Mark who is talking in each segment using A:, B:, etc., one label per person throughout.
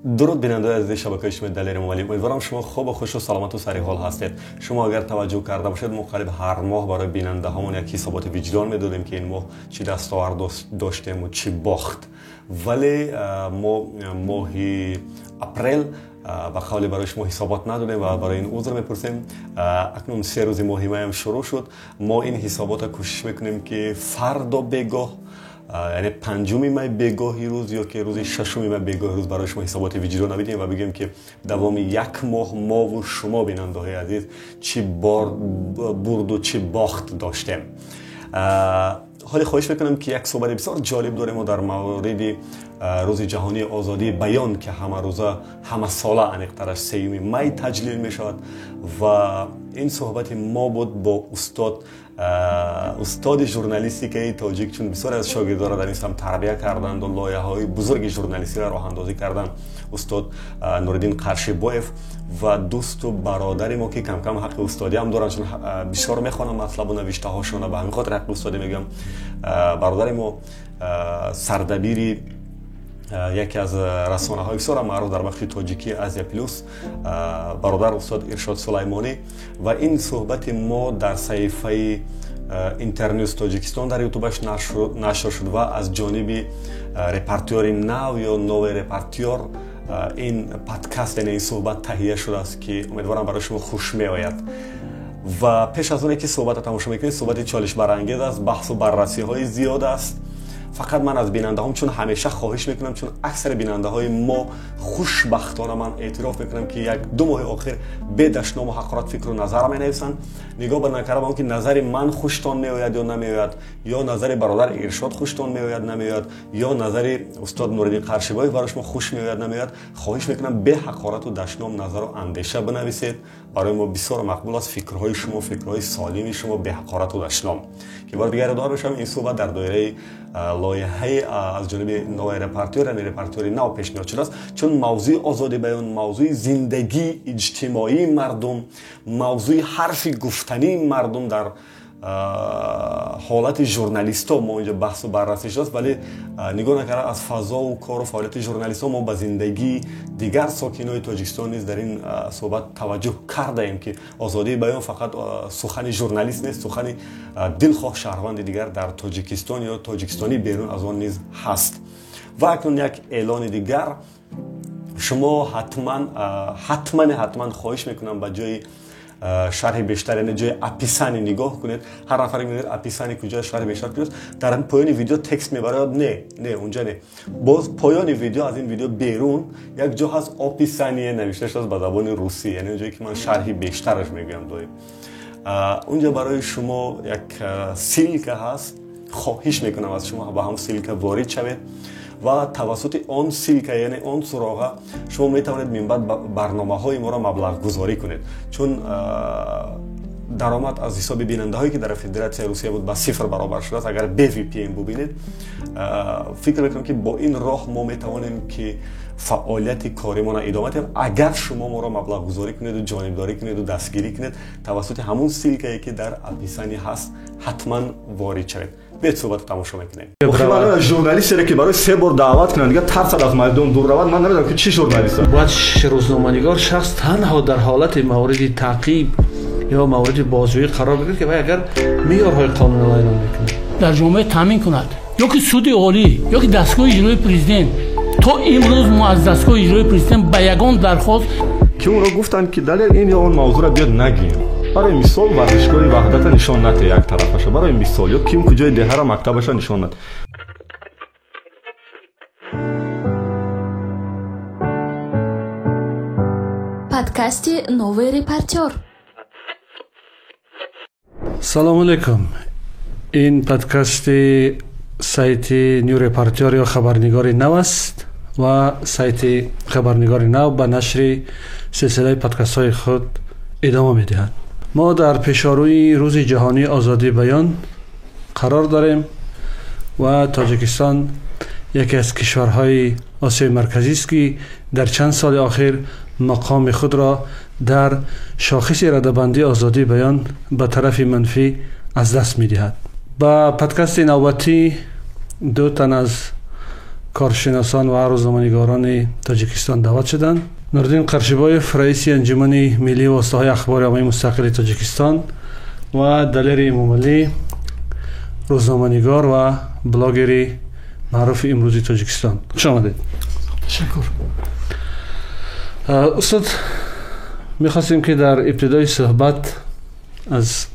A: Дуруд бинандаи азизи шабакаи шумо Далери Эмомалӣ. Умедворам шумо хубу хушу саломату сариҳол ҳастед. Шумо агар таваҷҷӯҳ карда бошед, мо қариб ҳар моҳ барои бинандаҳомон як ҳисоботи виҷдон медодем, ки ин моҳ чӣ дастовард доштему чӣ бохт. Вале мо моҳи апрел ба қавле барои шумо ҳисобот надодем ва барои ин узр мепурсем. Акнун 3 рӯзи моҳи майам шурӯъ шуд. Мо ин ҳисоботро кӯшиш мекунем, ки фардо бегоҳ, яъне 5 май бегоҳи рӯз ё ки рӯзи 6 май бегоҳи рӯз барои шумо ҳисоботи виҷдон бидиҳем ва бигӯем, ки давоми як моҳ мову шумо бинандаҳои азиз чӣ бурду чӣ бохт доштем. Ҳоле хоҳиш мекунам, ки як суҳбати бисёр ҷолиб дорем мо дар мавриди рӯзи ҷаҳонии озодии баён, ки ҳамарӯза, ҳамасола, аниқтараш 3 май таҷлил мешавад. Ва ин суҳбати мо буд бо устоди журналистикаи тоҷик, чун бисёре аз шогирдонро дар ин самт тарбия карданд ва лоиҳаҳои бузурги журналистиро роҳандозӣ карданд, устод Нуриддин Қаршибоев ва дӯсту бародари мо, ки камкам ҳаққи устодиам доранд, чун бисёр мехонам матлабу навиштаҳошона, ба ҳамин хотир ҳаққи устодӣ мегӯям. Бародари мо сардабири яке аз расонаҳои бисёр маъруф дар бахши тоҷикӣ Азия Плюс, бародар устод Иршод Сулаймонӣ. Ва ин суҳбати мо дар саҳифаи Интернюс Тоҷикистон дар ютубаш нашр шуд ва аз ҷониби репортёри нав ё нове репортёр ин подкаст, яъне ин суҳбат таҳия шудааст, ки умедворам барои шумо хуш меояд. Ва пеш аз оне ки суҳбатро тамошо мекунед, суҳбати чолишбарангез аст, баҳсу баррасиҳои зиёд аст. Фақат ман аз бинандаҳом чун ҳамеша хоҳиш мекунам, чун аксари бинандаҳои мо хушбахтона ман эътироф мекунам, ки як-ду моҳи охир бе дашному ҳақорат фикру назар менависанд. Нигоҳ ба накарда ба он ки назари ман хуштон меояд ё намеояд, ё назари бародар Иршод хуштон меояд намеояд, ё назари устод Нуриддин Қаршибоев барои шумо хуш меояд намеояд, хоҳиш мекунам бе ҳақорату дашном назару андеша бинависед. Барои мо бисёр мақбул аст фикрҳои шумо, фикрҳои солими шумо бе ҳақорату дашном. Ки бори дигар ёдовар мешавам, ин суҳбат дар доираи лоиҳаи аз ҷониби новаи репортёр, яъне репортёри нав пешниҳод шудааст, чун мавзӯи озодии баён, мавзӯи зиндагии иҷтимоии мардум, мавзӯи ҳарфи гуфтании мардум дар ҳолати журналистҳо мо инҷо баҳсу баррасӣ шудааст, вале нигоҳ накарда аз фазову кору фаъолияти журналистҳо мо ба зиндагии дигар сокинои Тоҷикистон низ дар ин суҳбат таваҷҷӯҳ кардаем, ки озодии баён фақат сухани журналист нест, сухани дилхоҳ шаҳрванди дигар дар Тоҷикистон ё тоҷикистонӣ берун аз он низ ҳаст. Ва акнун як эълони дигар. Шумо ҳатман, ҳатман, ҳатман хоҳиш мекунам ба ҷои шарҳи бештар, яъне ҷои описание нигоҳ кунед. Ҳар нафаре мегӯяд описание куҷо, шарҳи бештар куҷост, дар поёни видео текст мебарад. Не, не, унҷа не. Боз поёни видео, аз ин видео берун як ҷо ҳаст описание навишта шудааст ба забони русӣ, яъне ҷое ки ман шарҳи бештараш мегӯям доим. Унҷа барои шумо як ссылка ҳаст. Хоҳиш мекунам аз шумо ба ҳам ссылка ворид шавед ва тавассути он ссылка, яъне он суроға, шумо метавонед минбаъд барномаҳои моро маблағгузорӣ кунед, чун даромад аз ҳисоби бинандаҳое ки дар Федератсияи Русия буд ба 0 баробар шудааст. Агар бе VPN бубинед, фикр мекунам, ки бо ин роҳ мо метавонем ки фаъолияти коримонро идома диҳем, агар шумо моро маблағгузорӣ кунеду ҷонибдорӣ кунеду дастгирӣ кунед. Тавассути ҳамун ссылкае ки дар описание ҳаст ҳатман ворид шавед. Биёед суҳбатро тамошо мекунем.
B: Охи ман журналистере ки барои 3 бор даъват кунанд, дигар тарсад аз майдон дур равад, ман намедонам ки чӣ журналист аст.
C: Бояд рӯзноманигор шахс танҳо дар ҳолати мавриди таъқиб ё мавриди бозҷӯӣ қарор бигирад, ки вай агар меъёрҳои қонунро вайрон мекунад,
D: дар ҷомеа таъмин кунад, ё ки суди олӣ, ё ки дастгоҳи иҷроии президент. То имрӯз мо аз дастгоҳи иҷроии президент ба ягон дархост
B: ки онро гуфтанд, ки далел ин ё он мавзӯъро биёд нагӯем. Барои мисол варзишгоҳи Ваҳдата нишон натиҳ як тарафаша, барои мисол ё ким куҷои деҳара мактабаша нишон натиҳ.
E: Подкасти «Новый репортер».
C: Салому алейкум. Ин подкасти сайти New Reporter ё хабарнигори нав аст ва сайти хабарнигори нав ба нашри силсилаи подкастҳои худ идома медиҳад. Мо дар пешорӯи рӯзи ҷаҳонии озодии баён қарор дорем ва Тоҷикистон яке аз кишварҳои Осиёи Марказӣ аст, ки дар чанд соли охир мақоми худро дар шохиси радабандии озодии баён ба тарафи манфӣ аз даст медиҳад. Ба подкасти навбатӣ ду тан аз коршиносон ва рӯзноманигорони Тоҷикистон даъват шуданд. Нуриддин Қаршибоев, раиси Анҷумани миллии воситаҳои ахбори оммаи мустақили Тоҷикистон, ва Далери Эмомалӣ, рӯзноманигор ва блогери маъруфи имрӯзи Тоҷикистон. Хуш омадед.
D: Ташаккур.
C: Устод, мехостем ки дар ибтидои суҳбат аз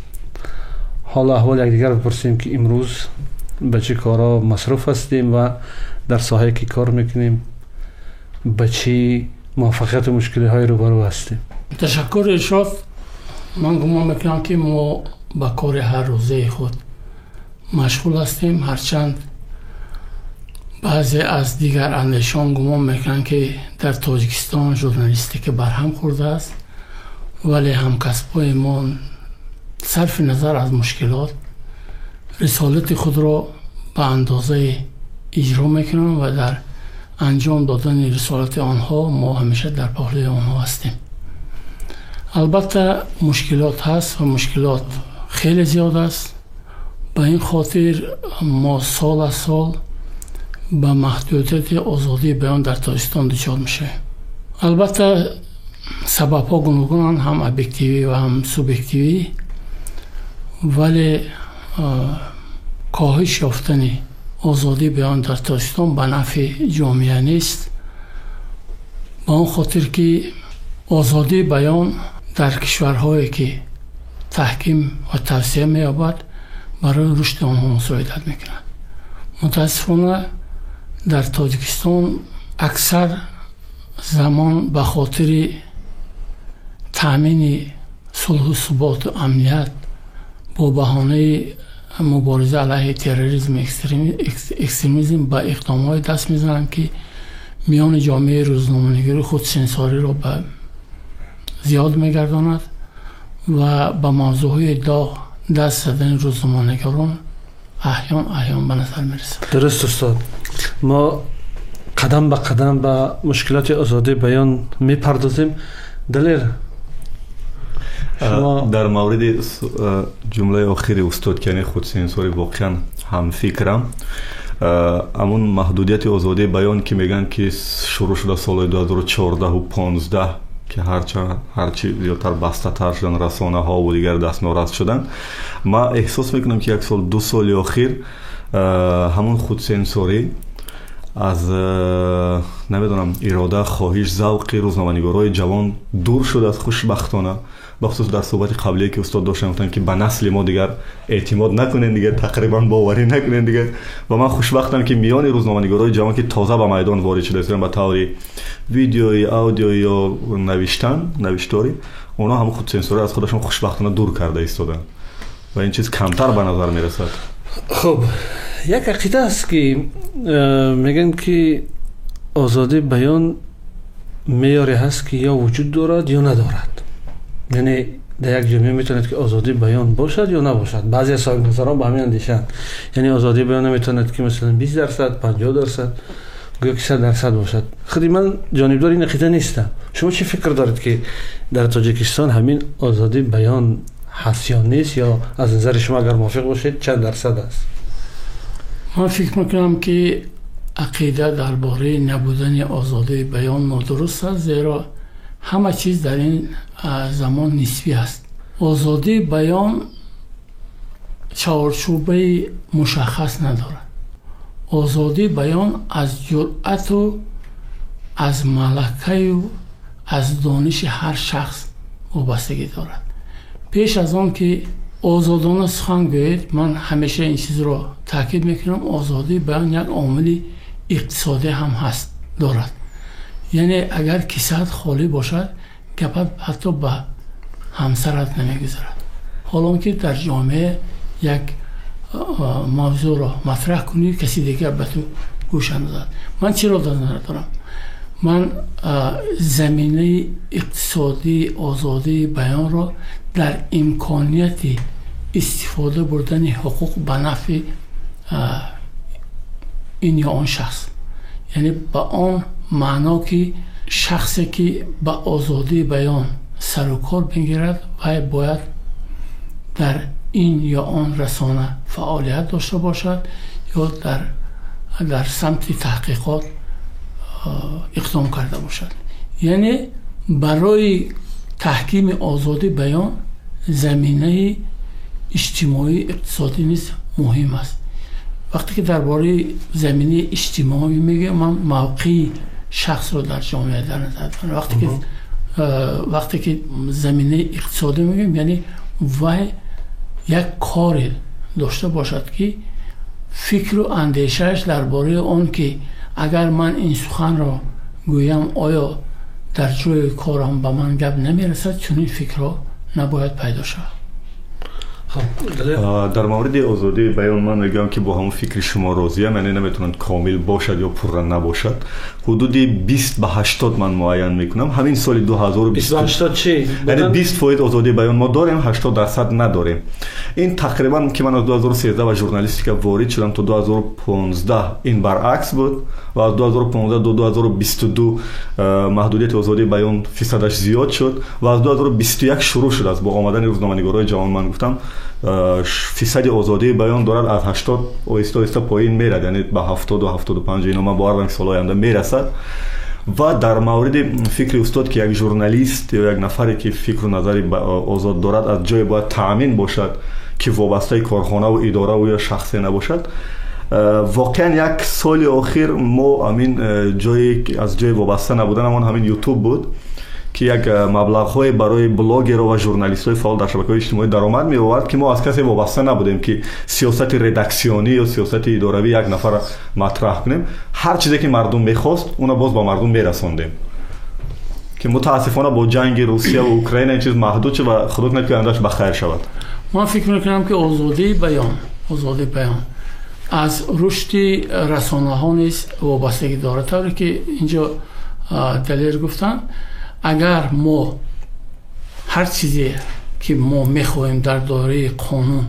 C: ҳолу аҳволи якдигар бипурсем, ки имрӯз ба чӣ корҳо масруф ҳастем ва дар соҳае ки кор мекунем ба чӣ муваффақияту мушкилиҳои рӯбарӯ ҳастем.
D: Ташаккур, Иршод. Ман гумон мекунам, ки мо ба кори ҳаррӯзаи худ машғул ҳастем, ҳарчанд баъзе аз дигар андешон гумон мекунанд, ки дар Тоҷикистон журналистика барҳам хӯрдааст, вале ҳамкасбҳои мо сарфи назар аз мушкилот рисолати худро ба андозаи иҷро мекунанд ва дар анҷом додани рисолати онҳо мо ҳамеша дар паҳлӯи онҳо ҳастем. Албатта, мушкилот ҳаст ва мушкилот хеле зиёд аст. Ба ин хотир мо сол аз сол ба маҳдудияти озодии баён дар Тоҷикистон дучор мешавем. Албатта, сабабҳо гуногунанд, ҳам объективӣ ва ҳам субъективӣ, вале коҳиш ёфтани озодии баён дар Тоҷикистон ба нафъи ҷомеа нест, ба он хотир ки озодии баён дар кишварҳое ки таҳким ва тавсия меёбад, барои рушди онҳо мусоидат мекунад. Мутаассифона, дар Тоҷикистон аксар замон ба хотири таъмини сулҳу суботу амният бо баҳонаи мубориза алайҳи терроризм, экстремизм ба иқдомҳое даст мезананд, ки миёни ҷомеаи рӯзноманигорӣ худсенсориро ба зиёд мегардонад ва ба мавзӯъҳои доғ даст задани рӯзноманигорон аҳён аҳён ба назар мерасад.
C: Дуруст, устод, мо қадам ба қадам ба мушкилоти озодии баён мепардозем. Далер.
B: Дар мавриди ҷумлаи охири устод, ки яъне худсенсорӣ, воқеан ҳамфикрам. Ҳамун маҳдудияти озодии баён, ки мегӯянд, ки шурӯъ шуда солҳои 2014 15, ки ҳарчи зиёдтар бастатар шудан расонаҳову дигар дастнорас шуданд, ман эҳсос мекунам, ки як сол, ду соли охир ҳамун худсенсорӣ аз, намедонам, ирода, хоҳиш, завқи рӯзноманигорҳои ҷавон дур шудааст, хушбахтона. Бахусус дар суҳбати қаблие, ки устод доштан, гуфтанд, ки ба насли мо дигар эътимод накунед, дигар тақрибан боварӣ накунед дигар. Ва ман хушбахтам, ки миёни рӯзноманигорҳои ҷавон, ки тоза ба майдон ворид шуда истоданд ба таври видеои, аудио ё навиштан, навишторӣ, онҳо ҳамон худсенсорӣ аз худашон хушбахтона дур карда истоданд ва ин чиз камтар ба назар мерасад.
C: Хуб, як ақида аст, ки мегӯянд, ки озодии баён меъёре ҳаст, ки ё вуҷуд дорад, ё надорад. Яъне дар як ҷомеа метавонад, ки озодии баён бошад ё набошад. Баъзе аз соҳибназарон ба ҳамин андешаанд, яъне озодии баён наметавонад, ки масалан 20%, 50%, гӯё ки 100% бошад. Худи ман ҷонибдори ин ақида нестам. Шумо чӣ фикр доред, ки дар Тоҷикистон ҳамин озодии баён ҳаст ё нест, ё аз назари шумо, агар мувофиқ бошед, чанд дарсад аст?
D: Ман фикр мекунам, ки ақида дар бораи набудани озодии баён нодуруст аст, зеро ҳама чиз дар ин замон нисбӣ аст. Озодии баён чаҳорчӯбаи мушаххас надорад. Озодии баён аз ҷуръату аз малакаю аз дониши ҳар шахс вобастагӣ дорад. Пеш аз он ки озодона сухан гӯед, ман ҳамеша ин чизро таъкид мекунам, озодии баён як омили иқтисодӣ ҳам ҳаст дорад. Яъне агар кисаат холӣ бошад, гапат ҳатто ба ҳамсарат намегузарад, ҳолон ки дар ҷомеа як мавзӯъро матраҳ кунӣ, каси дигар ба ту гӯш андозад. Ман чиро дар назар дорам? Ман заминаи иқтисодии озодии баёнро дар имконияти истифода бурдани ҳуқуқ ба нафъи ин ё он шахс, яъне ба он маъно, ки шахсе ки ба озодии баён сару кор мегирад, вай бояд дар ин ё он расона фаъолият дошта бошад ё дар дар самти таҳқиқот иқдом карда бошад. Яъне барои таҳкими озодии баён заминаи иҷтимоӣ иқтисодӣ низ муҳим аст. Вақте ки дар бораи заминаи иҷтимоӣ мегӯям, ман мавқеи шахсро дар ҷомеа дар назар дорам. Вақте ки заминаи иқтисодӣ мегӯям, яъне вай як коре дошта бошад, ки фикру андешааш дар бораи он ки агар ман ин суханро гӯям, оё дар ҷои корам ба ман гап намерасад, чунин фикрҳо набояд пайдо шавад.
B: Дар мавриди озодии баён ман мегӯям, ки бо ҳамон фикри шумо розиям, яъне наметавонад комил бошад ё пурра набошад. Ҳудуди 20 ба 80 ман муайян мекунам. Ҳамин соли
C: 2080 чи?
B: Яъне 20% озодии баён мо дорем, 80% надорем. Ин тақрибан ки ман аз 2013 ба журналистика ворид шудам, то 2015 ин баръакс буд ва аз 2015 до 2022 маҳдудияти озодии баён фисадаш зиёд шуд ва аз 2021 шурӯъ шудааст бо омадани рӯзноманигорои ҷавон. Ман гуфтам, фисади озодии баён дорад аз 80 оҳиста оҳиста поин мерад, яъне ба 70-у 75, ино ман бовар дорам, ки солҳои оянда мерасад. Ва дар мавриди фикри устод, ки як журналист ё як нафаре, ки фикру назари озод дорад, аз ҷое бояд таъмин бошад, ки вобастаи корхонаву идораву ё шахсе набошад, воқеан як соли охир мо ҳамин ҷое аз ҷои вобаста набуданамон ҳамин Ютуб буд, ки як маблағҳое барои блогеру ва журналистҳои фаъол дар шабакаҳои иҷтимоӣ даромад меовард, ки мо аз касе вобаста набудем, ки сиёсати редаксионӣ ё сиёсати идоравӣ як нафарро матраҳ кунем. Ҳар чизе ки мардум мехост, уна боз ба мардум мерасондем, ки мутаассифона бо ҷанги Русия ва Украина ин чиз маҳдуд шуд ва худо кунад, ки ояндаш ба хайр шавад.
D: Ман фикр мекунам, ки озодии баён аз рушди расонаҳо низ вобастагӣ дорад. Тавре ки инҷо Далер гуфтанд, агар мо ҳар чизе ки мо мехоҳем дар доираи қонун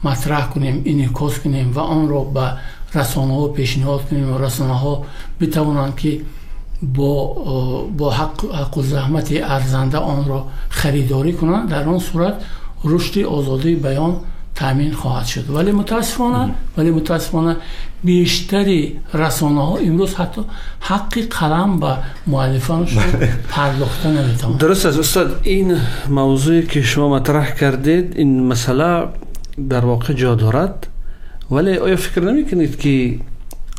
D: матраҳ кунем, инъикос кунем ва онро ба расонаҳо пешниҳод кунем ва расонаҳо битавонанд, ки бо ҳаққу заҳмати арзанда онро харидорӣ кунанд, дар он сурат рушди озодии баён таъмин хоҳад шуд. Вале мутаассифона бештари расонаҳо имрӯз ҳатто ҳаққи қалам ба муаллифонашон пардохта наметавонанд.
C: Дуруст аст, устод. Ин мавзӯе ки шумо матраҳ кардед, ин масъала дар воқеъ ҷо дорад, вале оё фикр намекунед, ки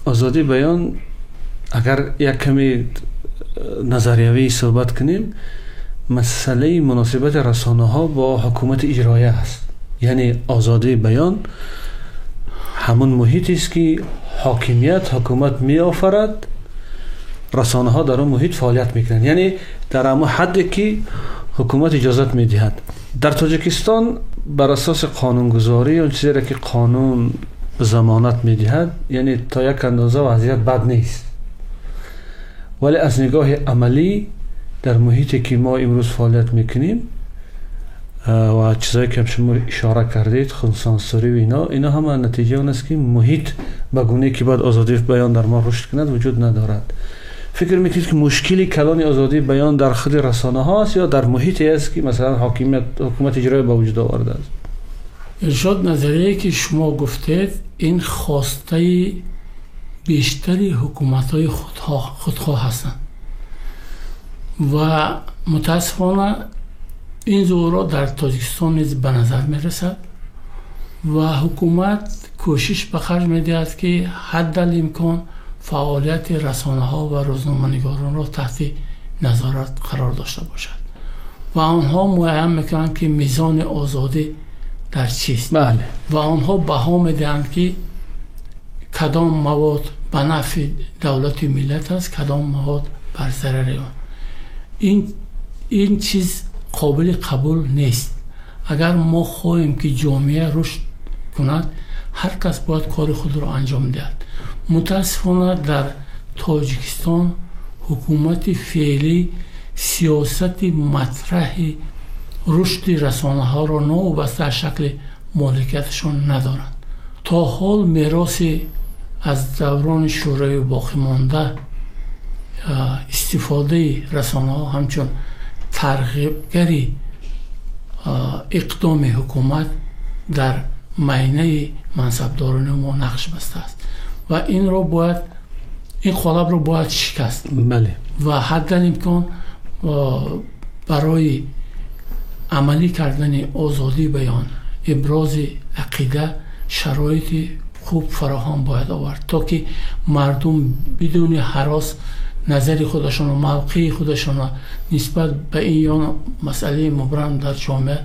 C: озодии баён, агар як каме назариявӣ суҳбат кунем, масъалаи муносибати расонаҳо бо ҳукумати иҷроия аст? Яъне озодии баён ҳамун муҳитест, ки ҳокимият, ҳукумат меофарад, расонаҳо дар он муҳит фаъолият мекунанд, яъне дар ҳамон ҳадде ки ҳукумат иҷозат медиҳад. Дар Тоҷикистон бар асоси қонунгузорӣ, он чизеро ки қонун замонат медиҳад, яъне то як андоза вазъият бад нест, вале аз нигоҳи амалӣ дар муҳите ки мо имрӯз фаъолият мекунем ва чизое ки шумо ишора кардед, худсансурӣ ва ино ҳама натиҷаи он аст, ки муҳит ба гунае ки бояд озодии баён дар мо рушд кунад, вуҷуд надорад. Фикр мекунед, ки мушкили калони озодии баён дар худи расонаҳо аст ё дар муҳите аст, ки масалан ҳокимият, ҳукумати иҷроия ба вуҷуд овардааст?
D: Иршод, назарие ки шумо гуфтед, ин хостаи бештари ҳукуматҳои худхоҳ ҳастанд ва мутаассифона ин зуҳурот дар Тоҷикистон низ ба назар мерасад ва ҳукумат кӯшиш ба харҷ медиҳад, ки ҳаддал имкон фаъолияти расонаҳо ва рӯзноманигоронро таҳти назорат қарор дошта бошад ва онҳо муайян мекунанд, ки мизони озодӣ дар чист ва онҳо баҳо медиҳанд, ки кадом мавод ба нафъи давлати миллат аст, кадом мавод бар зарари он. Ин чиз қобили қабул нест. Агар мо хоҳем, ки ҷомеа рушд кунад, ҳар кас бояд кори худро анҷом диҳад. Мутаассифона дар Тоҷикистон ҳукумати феълӣ сиёсати матраҳи рушди расонаҳоро новобаста аз шакли моликияташон надоранд. То ҳол мероси аз даврони шӯравӣ боқимонда, истифодаи расонаҳо ҳамчун тарғибгари иқдоми ҳукумат дар майнаи мансабдорони мо нақш бастааст. Ва инро бояд, ин қолабро бояд шикаст.
C: Бале.
D: Ва ҳаддалимкон барои амалӣ кардани озодии баён, ибрози ақида шароити хуб фароҳам бояд овард, то ки мардум бидуни ҳарос назари худашонро, мавқеи худашонро нисбат ба ин ё масъалаи мубрам дар ҷомеа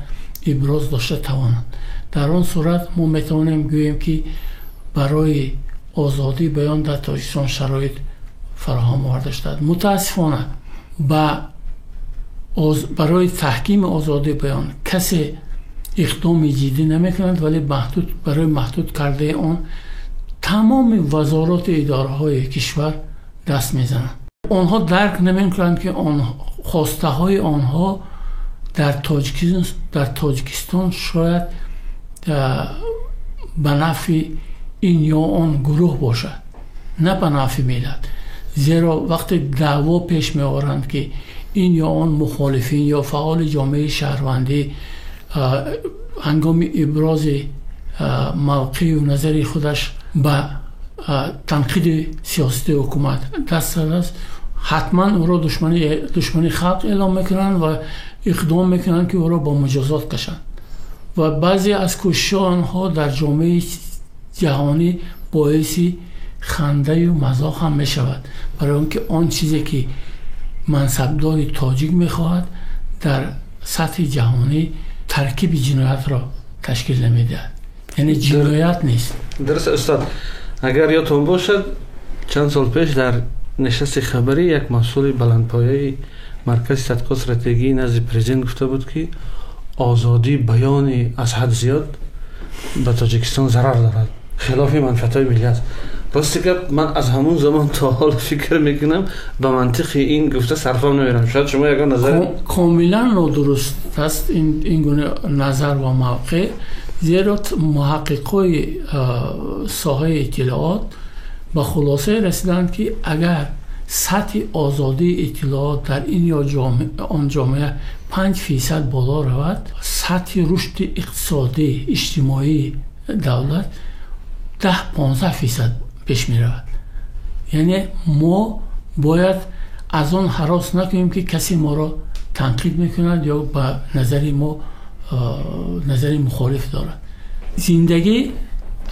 D: иброз дошта тавонанд. Дар он сурат мо метавонем гӯем, ки барои озодии баён дар Тоҷикистон шароит фароҳам оварда шудааст. Мутаассифона, барои таҳкими озодии баён касе иқдоми ҷиддӣ намекунад, вале барои маҳдуд кардаи он тамоми вазороту идораҳои кишвар даст мезананд. Онҳо дарк намекунанд, ки хостаҳои онҳо дар Тоҷикистон шояд ба нафъи ин ё он гурӯҳ бошад, на ба нафъи миллат. Зеро вақте даъво пеш меоранд, ки ин ё он мухолифин ё фаъоли ҷомеаи шаҳрвандӣ ҳангоми ибрози мавқею назари худаш ба танқиди сиёсати ҳукумат даст задааст, ҳатман ӯро душмани халқ эълом мекунанд ва иқдом мекунанд, ки ӯро ба муҷозот кашанд. Ва баъзе аз кӯшишҳои онҳо дар ҷомеаи ҷаҳонӣ боиси хандаю мазоқ ҳам мешавад, барои он ки он чизе, ки мансабдори тоҷик мехоҳад, дар сатҳи ҷаҳонӣ таркиби ҷиноятро ташкил намедиҳад, яъне ҷиноят нест.
C: Дуруст, устод. Агар ёдтон бошад, чанд сол пеш дар нишасти хабарӣ як масъули баландпояи Маркази тадқиқоти стратегии назди президент гуфта буд, ки озодии баёни аз ҳад зиёд ба Тоҷикистон зарар дорад, хилофи манфиатҳои миллӣ аст. Рости гап, ман аз ҳамун замон то ҳол фикр мекунам, ба мантиқи ин гуфта сарфам намерам. Шояд шумо ягон назар.
D: Комилан нодуруст аст ин гуна назар ва мавқеъ, зеро муҳаққиқҳои соҳаи иттилоот ба хулосае расиданд, ки агар сатҳи озодии иттилоот дар ин ё он ҷомеа 5% боло равад, сатҳи рушди иқтисодӣ, иҷтимоии давлат 10-15% пеш меравад. Яъне мо бояд аз он ҳарос накунем, ки касе моро танқид мекунад ё ба назари мо назари мухолиф дорад. Зиндагӣ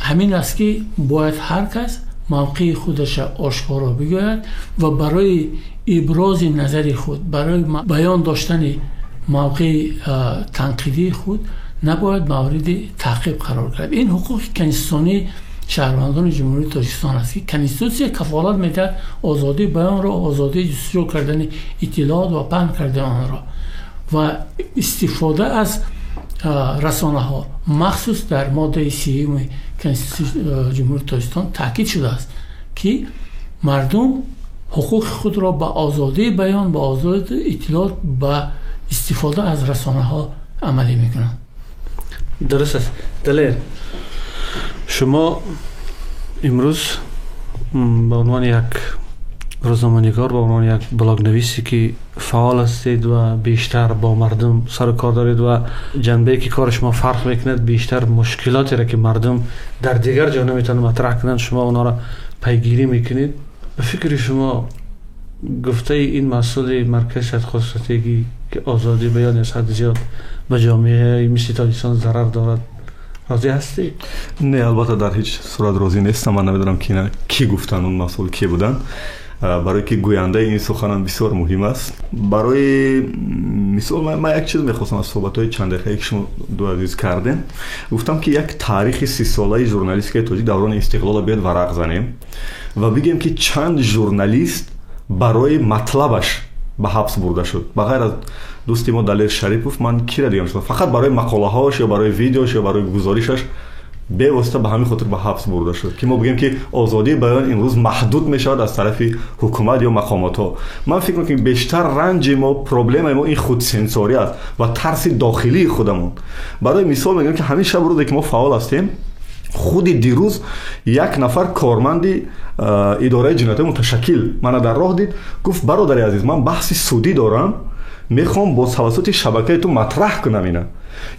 D: ҳамин аст, ки бояд ҳар кас мавқеи худаша ошкоро бигӯяд ва барои ибрози назари худ, барои баён доштани мавқеи танқидии худ набояд мавриди таъқиб қарор гирад. Ин ҳуқуқи конститутсионии шаҳрвандони Ҷумҳурии Тоҷикистон аст, ки Конститутсия кафолат медиҳад озодии баёнро, озодии ҷустуҷӯ кардани иттилоот ва паҳн кардани онро ва истифода аз расонаҳо. Махсус дар моддаи 30-уми Конститутсияи Ҷумҳурии Тоҷикистон таъкид шудааст, ки мардум ҳуқуқи худро ба озодии баён, ба озодии иттилоот, ба истифода аз расонаҳо амалӣ мекунанд.
C: Дуруст аст. Далер, шумо имрӯз ба унвони як рӯзноманигор, ба унвони як блогнависе, ки фаъол ҳастед ва бештар бо мардум сару кор доред ва ҷанбае, ки кори шумо фарқ мекунад, бештар мушкилотеро, ки мардум дар дигар ҷо наметавонанд матраҳ кунанд, шумо онҳоро пайгирӣ мекунед. Ба фикри шумо, гуфтаи ин масъули Маркази тадқиқоти стратегӣ, ки озодии баёни аз ҳад зиёд ба ҷомеаи мисли Тоҷикистон зарар дорад, розӣ ҳастӣ?
B: Не, албатта, дар ҳеҷ сурат розӣ нестам. Ман намедонам, ки кӣ гуфтанд, он масъул кӣ буданд, барое ки гӯяндаи ин суханам бисёр муҳим аст. Барои мисол, ман як чиз мехостам аз суҳбатҳои чанд дақиқае, ки шумо ду азиз кардем. Гуфтам, ки як таърихи 30-солаи журналистикаи тоҷик, даврони истиқлолро биёд варақ занем ва бигем, ки чанд журналист барои матлабаш ба ҳабс бурда шуд. Ба ғайр аз дӯсти мо Далер Шарипов, ман кира дигам шуд, фақат барои мақолаҳош ё барои видеош ё барои гузоришаш бевосита ба ҳамин хотир ба ҳабс бурда шуд, ки мо бигем, ки озодии баён имрӯз маҳдуд мешавад аз тарафи ҳукумат ё мақомотҳо? Ман фикр мекунам, ки бештар ранҷи мо, проблемаи мо ин худсенсорӣ аст ва тарси дохилии худамон. Барои мисол мегӯем, ки ҳамин шаб рӯзе, ки мо фаъол ҳастем, худи дирӯз як нафар корманди идораи ҷиноятҳои муташаккил мана дар роҳ дид, гуфт: «Бародари азиз, ман баҳси судӣ дорам». Мехоҳам бо тавассути шабакаи ту матраҳ кунам ина.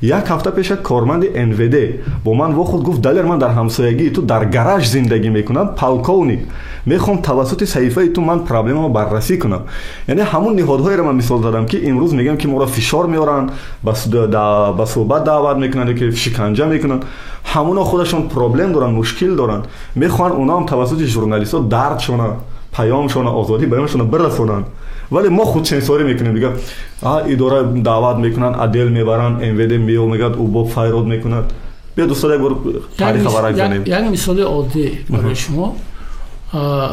B: Як ҳафта пеш як корманди НВД бо ман вохӯрд, гуфт: «Далер, ман дар ҳамсоягии ту дар гараж зиндагӣ мекунам, полковник, мехоҳам тавассути саҳифаи ту ман проблемаро баррасӣ кунам». Яъне ҳамун ниҳодҳоеро ман мисол задам, ки имрӯз мегӯям, ки моро фишор меоранд, ба суҳбат даъват мекунанд, ки шиканҷа мекунанд. Ҳамуно худашон проблем доранд, мушкил доранд, мехоҳанд онҳо ҳам тавассути журналистҳо дардшона, паёмшона, озодии баёншона бирасонанд. Вале мо худсенсорӣ мекунем, дига идора даъват мекунанд, отдел мебаранд, МВД мео мегӯяд, УБОП файрод мекунад. Биё, дӯстон, як бор тариха варақ занем.
D: Як мисоли оддӣ барои шумо.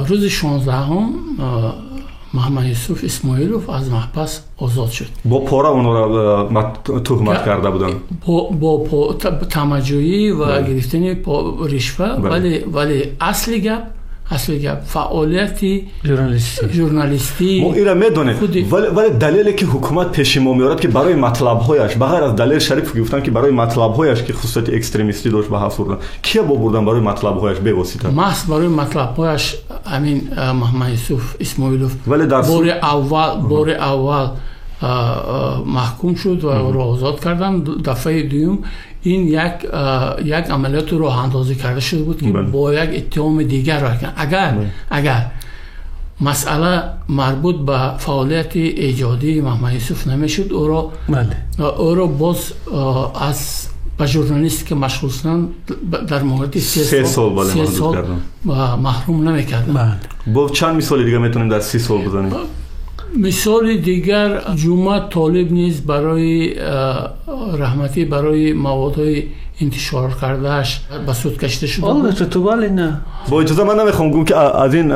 D: Рӯзи 16-ум Муҳаммад Юсуф Исмоилов аз маҳбас озод шуд.
B: Бо пора онҳоро туҳмат карда буданд.
D: Бо тамаҷӯӣ ва гирифтани ришва, вале асли гап фаъолияти журналистӣ.
B: Мо инро медонем, вале далеле ки ҳукумат пеши мо меорад, ки барои матлабҳояш, ба ғайр аз Далер Шарипов, ки гуфтанд, ки барои матлабҳояш, ки хусусияти экстремистӣ дошт, ба ҳабс бурдан, кия бо бурдан барои матлабҳояш бевосита?
D: Маҳз барои матлабҳояш ҳамин Муҳаммад Юсуф Исмоилов бори аввал маҳкум шуд ва ӯро озод карданд. Дафъаи дуюм ин як амалиёти роҳандозӣ карда шуда буд, ки бо як иттиҳоми дигар. Агар масъала марбут ба фаъолияти эҷодии Муҳаммад Юсуф намешуд, ӯро боз аз ба журналистика машғул шудан дар муҳлати се
B: сол
D: маҳрум намекарданд.
B: Бо чанд мисоли дигар метавонем дар 30 сол бизанем?
D: Мисоли дигар, Ҷума Толиб низ барои раҳматӣ барои маводҳои интишор кардааш ба суд кашида шуда.
C: Олга Тутубалина.
B: Бо иҷоза, ман намехоҳам гӯям, ки аз ин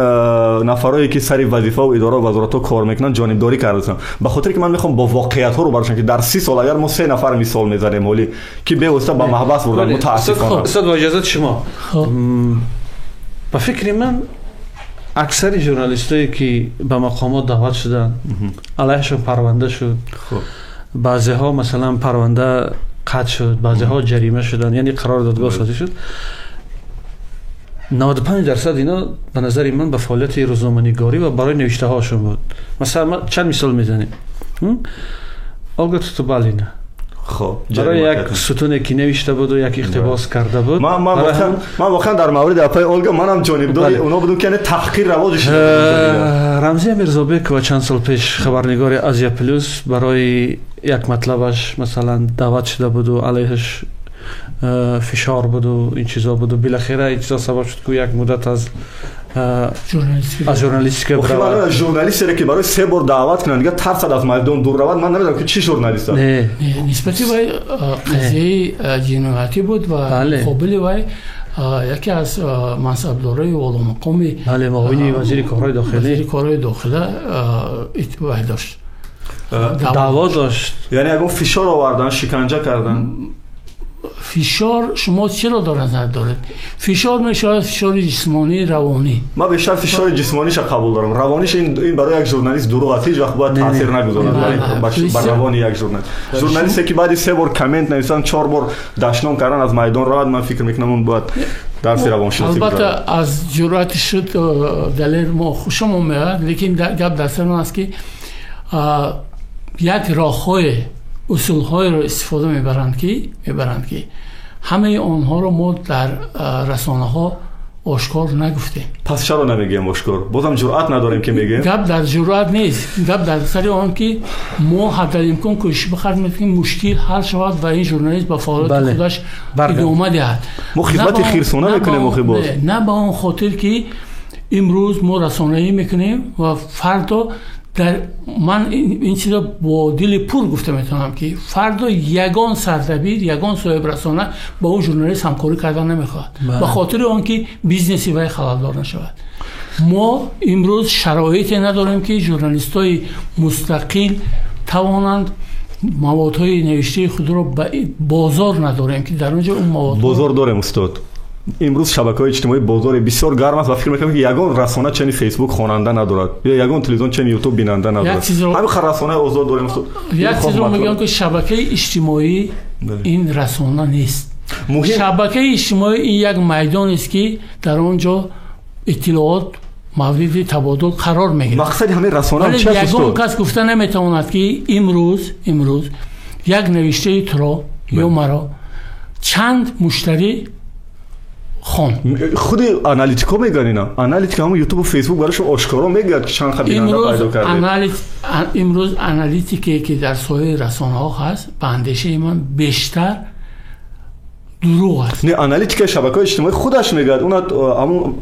B: нафарое ки сари вазифаву идора ва вазоратҳо кор мекунанд, ҷонибдорӣ кардасам, ба хотире ки ман мехоҳам бо воқеиятҳо рӯбарӯ шавам, ки дар 30 сол агар мо се нафар мисол мезанем ҳолӣ, ки бевосита ба маҳбас бурданд, мутаассифона.
C: Устод, бо иҷозати шумо, ба фикри ман аксари журналистое ки ба мақомот даъват шуданд, алайҳашон парванда шуд, баъзеҳо масалан парванда қатъ шуд, баъзеҳо ҷарима шуданд, яъне қарори додгоҳ содир шуд. 95% ино ба назари ман ба фаъолияти рӯзноманигорӣ ва барои навиштаҳоашон буд. Масалан, ма чанд мисол мезанем. Олга Тутубалина барои як сутуне ки навишта буду, як иқтибос карда буд.
B: Ман воқеан дар мавриди апаи Олга манам ҷонибдори онҳо будам, ки яъне таҳқир равоҷ шуда.
C: Рамзия Мирзобекова чанд сол пеш, хабарнигори Азия Плюс, барои як матлабаш масалан даъват шуда буду, алайҳаш фишор буду, ин чизо буду. Билахира ин чизо сабаб шуд, ки як муддат аз журналистика
B: биравад. Журналистере ки барои се бор даъват кунанд, дига тарсад аз майдон дур равад, ман намедонам, ки чӣ журналист аст.
D: Нисбати вай қазияи ҷиноятӣ буд ва муқобили вай яке аз мансабдорои воломақоми,
C: муовини вазири корҳои дохилӣ,
D: вазири корҳои дохила вай дошт,
C: даъво дошт.
B: Яъне ягон фишор овардан, шиканҷа кардан?
D: Фишор шумо чиро дар назар доред? Фишор мешавад фишори ҷисмонӣ, равонӣ.
B: Ман бештар фишори ҷисмониша қабул дорам. Равониш ин барои як журналист дурӯғ аст, ҳеҷ вақт бояд таъсир нагузорад бар равони як журналист. Журналисте ки баъди се бор коммент нависанд, чор бор дашном кардан, аз майдон равад, ман фикр мекунам, он бояд дарси равоншиносӣ.
D: Албатта, аз ҷуръати шуд Далер мо хушамон меояд, лекин гап дар сар он аст, ки як роҳҳое, усулҳоеро истифода мебаранд, ки ҳамаи онҳоро мо дар расонаҳо ошкор нагуфтем.
B: Пас чаро намегӯем ошкор? Бозам ҷуръат надорем, ки мегӯем?
D: Гап дар ҷуръат нест, гап дар сари он ки мо ҳадалимкон кӯшиш ба харҷ мекунем, мушкил ҳал шавад ва ин журналист ба фаъолияти худаш идома диҳад.
B: Мо хидмати хирсона мекунем охи боз.
D: На ба он хотир, ки имрӯз мо расонаӣ мекунем ва фардо дар ман ин чизро бо дили пур гуфта метавонам, ки фардо ягон сардабир, ягон соҳибрасона ба он журналист ҳамкорӣ кардан намехоҳад, ба хотири он ки бизнеси вай халалдор нашавад. Мо имрӯз шароите надорем, ки журналистҳои мустақил тавонанд маводҳои навиштаи худро ба бозор надорем, ки дар он ҷо он мавод.
B: Бозор дорем, устод. Имрӯз шабакаҳои иҷтимоӣ бозори бисёр гарм аст ва фикр мекунам, ки ягон расона чени Фейсбук хонанда надорад ё ягон телевизион чени Ютуб бинанда надорад. Ҳамин қадр расонаи озод дорем, устод.
D: Як чизро мегӯям, ки шабакаи иҷтимоӣ ин расона нест. Шабакаи иҷтимоӣ ин як майдонест, ки дар он ҷо иттилоот мавриди табодул қарор мегирад.
B: Мақсади ҳамин расона чи аст, устод?
D: Ягон кас гуфта наметавонад, ки имрӯз як навиштаи туро ё маро чанд муштарӣ хонд.
B: Худи аналитико мегӯянд ина. Аналитика ҳамон ютубу фейсбук барои ошкоро мегӯяд, ки чанд бинанда пайдо
D: кардед. Имрӯз аналитике, ки дар соҳаи расонаҳо ҳаст, ба андешаи ман бештар дурӯғ аст.
B: Не, аналитикаи шабакаҳои иҷтимоӣ худаш мегӯяд, уна ҳамон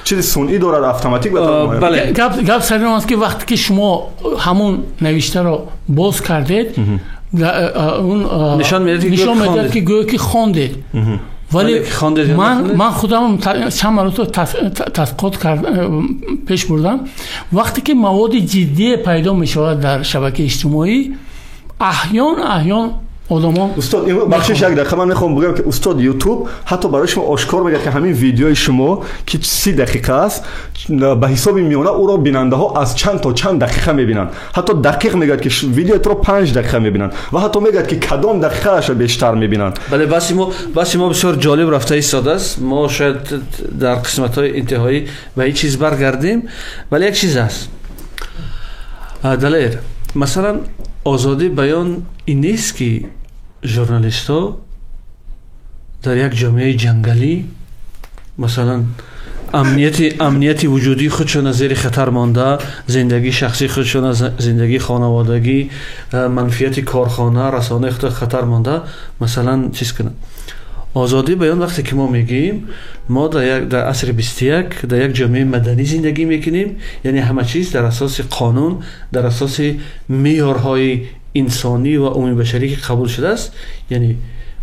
B: чизи сунъӣ дорад, автоматик.
C: Бале,
D: гап сари он аст, ки вақте ки шумо ҳамон навиштаро боз кардед, он
C: нишон
D: медиҳад, ки гӯё ки хондед. Вале ман худам чанд маротиба тадқиқот пеш бурдам. Вақте ки маводи ҷиддие пайдо мешавад дар шабакаи иҷтимоӣ, аҳён одамон.
B: Устод, бахшиш, як дақиқа, ман мехоҳам бигӯям, ки устод, ютуб ҳатто барои шумо ошкор мегӯяд, ки ҳамин видеои шумо, ки 30 дақиқа аст, ба ҳисоби миёна ӯро бинандаҳо аз чанд то чанд дақиқа мебинанд. Ҳатто дақиқ мегӯяд, ки видеои туро 5 дақиқа мебинанд ва ҳатто мегӯяд, ки кадом дақиқаашро бештар мебинанд.
C: Бале, баҳси мо бисёр ҷолиб рафта истодааст. Мо шояд дар қисматҳои интиҳоӣ ба ин чиз баргардем, вале як чиз аст, Далер. Масалан, озодии баён ин нест, ки журналистҳо дар як ҷомеаи ҷангалӣ, масалан, амнияти вуҷудии худшона зери хатар монда, зиндагии шахсии худшона, зиндагии хонаводагӣ, манфиати корхона, расонаи худро хатар монда, масалан, чиз кунанд. Озодии баён, вақте ки мо мегӯем, мо дар асри 21 дар як ҷомеаи маданӣ зиндагӣ мекунем, яъне ҳама чиз дар асоси қонун, дар асоси меъёрҳои инсонӣ ва умумибашарӣ, ки қабул шудааст. Яъне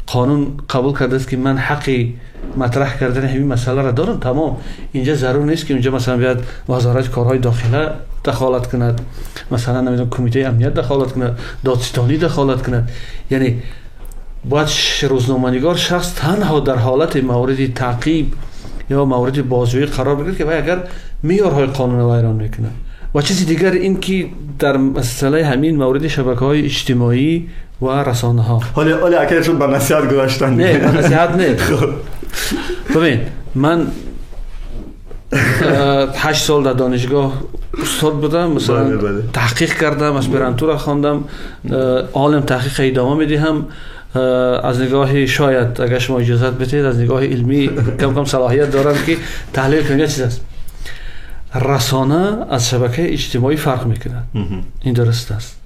C: қонун қабул кардааст, ки ман ҳаққи матраҳ кардани ҳамин масъаларо дорам, тамом. Инҷа зарур нест, ки унҷа, масалан, биёяд вазорати корҳои дохила дахолат кунад, масалан, намедонам, кумитаи амният дахолат кунад, додситонӣ дахолат кунад. Яъне бояд рӯзноманигор шахс танҳо дар ҳолати мавриди таъқиб ё мавриди бозҷӯӣ қарор бигирад, ки вай агар меъёрҳои қонунро вайрон мекунад. Ва чизи дигар ин ки дар масъалаи ҳамин мавриди шабакаҳои иҷтимоӣ ва расонаҳо.
B: Ҳоле акай шуд, ба насиҳат гузаштан.
C: Не, ба насиҳат не. Бибин, ман 8 сол дар донишгоҳ устод будам, масалан, таҳқиқ кардам, аспирантура хондам, олим таҳқиқа идома медиҳам. Аз нигоҳи, шояд агар шумо иҷозат бидиҳед, аз нигоҳи илмӣ кам кам салоҳият дорам, ки таҳлил кунем. Як чиз аст: расона аз шабакаи иҷтимоӣ фарқ мекунад, ин дуруст аст.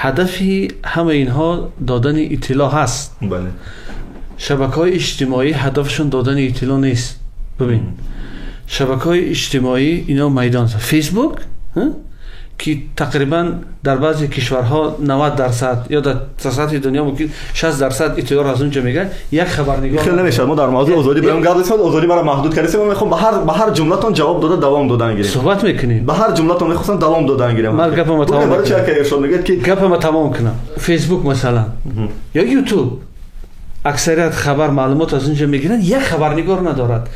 C: Ҳадафи ҳамаи инҳо додани иттилоъ ҳаст. Шабакаҳои иҷтимоӣ ҳадафшон додани иттилоъ нест. Бибин, шабакаҳои иҷтимоӣ ино майдон, фейсбук, ки тақрибан дар баъзе кишварҳо 90% ё дар сатҳи дунё мумкин 60% иттилоъро аз онҷо мегиранд. Як хабарнигор
B: хеле намешавад. Мо дар мавзӯи озодӣ баён гап задем, озодӣ маро маҳдуд кардем. Ман мехоҳам ба ҳар ҷумлатон ҷавоб дода давом додан гирем.
C: Суҳбат мекунем.
B: Ба ҳар ҷумлатон мехостам давом додан гирем.
C: Ман гапамро тамом
B: барои чӣ акай Иршод мегӯяд, ки
C: гапамро тамом кунам. Фейсбук, масалан, ё ютуб, аксарият хабар, маълумот аз онҷо мегиранд. Як хабарнигор надорад.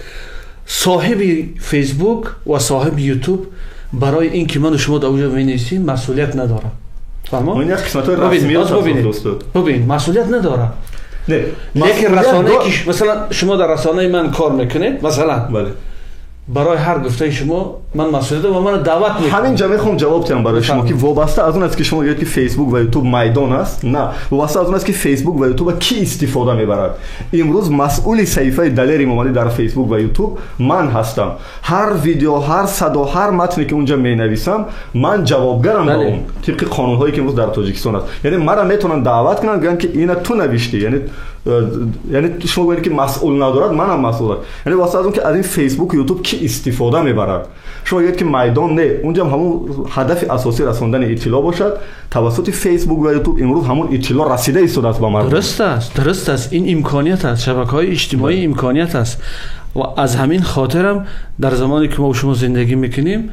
C: Соҳиби фейсбук ва соҳиби ютуб барои ин ки ману шумо дар онҷо менависем, масъулият надорад.
B: Фаҳмо? Ин қисматҳои расмиёт.
C: Бибин, масъулият надорад. Лекин расонае ки, масалан, шумо дар расонаи ман кор мекунед, масалан, барои ҳар гуфтаи шумо ман масъулият дорам ва маро даъват мекунед.
B: Ҳамин ҷо мехоҳам ҷавоб диҳам барои шумо, ки вобаста аз он аст, ки шумо мегӯед, ки фейсбук ва ютуб майдон аст, на, вобаста аз он аст, ки фейсбук ва ютуб кӣ истифода мебарад. Имрӯз масъули саҳифаи Далер Имомалӣ дар фейсбук ва ютуб ман ҳастам. Ҳар видео, ҳар садо, ҳар матне, ки унҷа менависам, ман ҷавобгарам ба он тибқи қонунҳое, ки имрӯз дар Тоҷикистон аст. Яъне маро метавонанд даъват кунанд, гӯянд, ки ина ту навиштӣ. Яъне шумо гӯед, ки масъул надорад, манам масъул. Яъне вобаста аз он, ки аз ин фейсбук, ютуб кӣ истифода мебарад. Шумо мегӯед, ки майдон, не, унҷа ҳамон ҳадафи асосӣ расондани иттилоъ бошад. Тавассути фейсбук ва ютуб имрӯз ҳамон иттилоъ расида истодааст ба мардум.
C: Дуруст аст, дуруст аст. Ин имконият аст, шабакаҳои иҷтимоӣ имконият аст ва аз ҳамин хотирам дар замоне ки мо шумо зиндагӣ мекунем,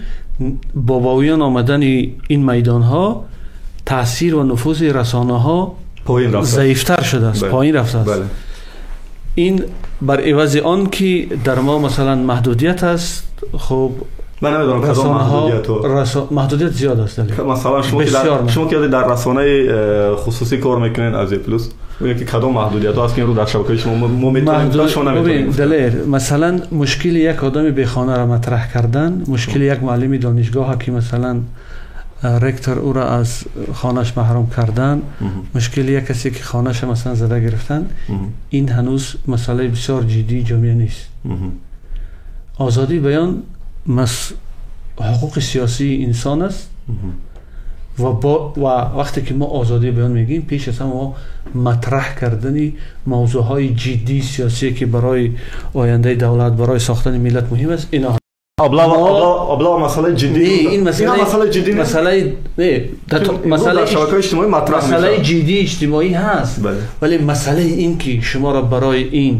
C: бо ба омадани ин майдонҳо таъсир ва нуфузи расонаҳо заифтар шудааст, поин рафтааст. Ин бар ивази он ки дар мо, масалан, маҳдудият аст, хуб.
B: Ман намедонам кадом маҳдудиятҳо.
C: Маҳдудият зиёд аст.
B: Масалан шумо ки дар расонаи хусусӣ кор мекунед аз Плюс, ки кадом маҳдудиятҳо аст ки имрӯз дар шабакаи шумо мо метавонем, шумо наметавонед?
C: Далер, масалан мушкили як одами бехонаро матраҳ кардан, мушкили як муаллими донишгоҳ ки масалан ректор ӯро аз хонааш маҳрум кардан, мушкили як касе ки хонаашро масалан зада гирифтан, ин ҳанӯз масъалаи бисёр ҷиддии ҷомеа нест. Озодии баён ҳуқуқи сиёсии инсон аст ва вақте ки мо озодии баён мегӯем, пеш аз ҳама мо матраҳ кардани мавзӯъҳои ҷиддии сиёсие ки барои ояндаи давлат, барои сохтани миллат муҳим аст, ино
B: Аблава масъалаи ҷиддӣ.
C: Ин масъалаи
B: ҷиддӣ
C: масъалаи не,
B: масъалаи шабакаҳои иҷтимоӣ матраҳ
C: мешавад. Масъалаи ҷиддии иҷтимоӣ ҳаст, вале масъалаи ин ки шуморо барои ин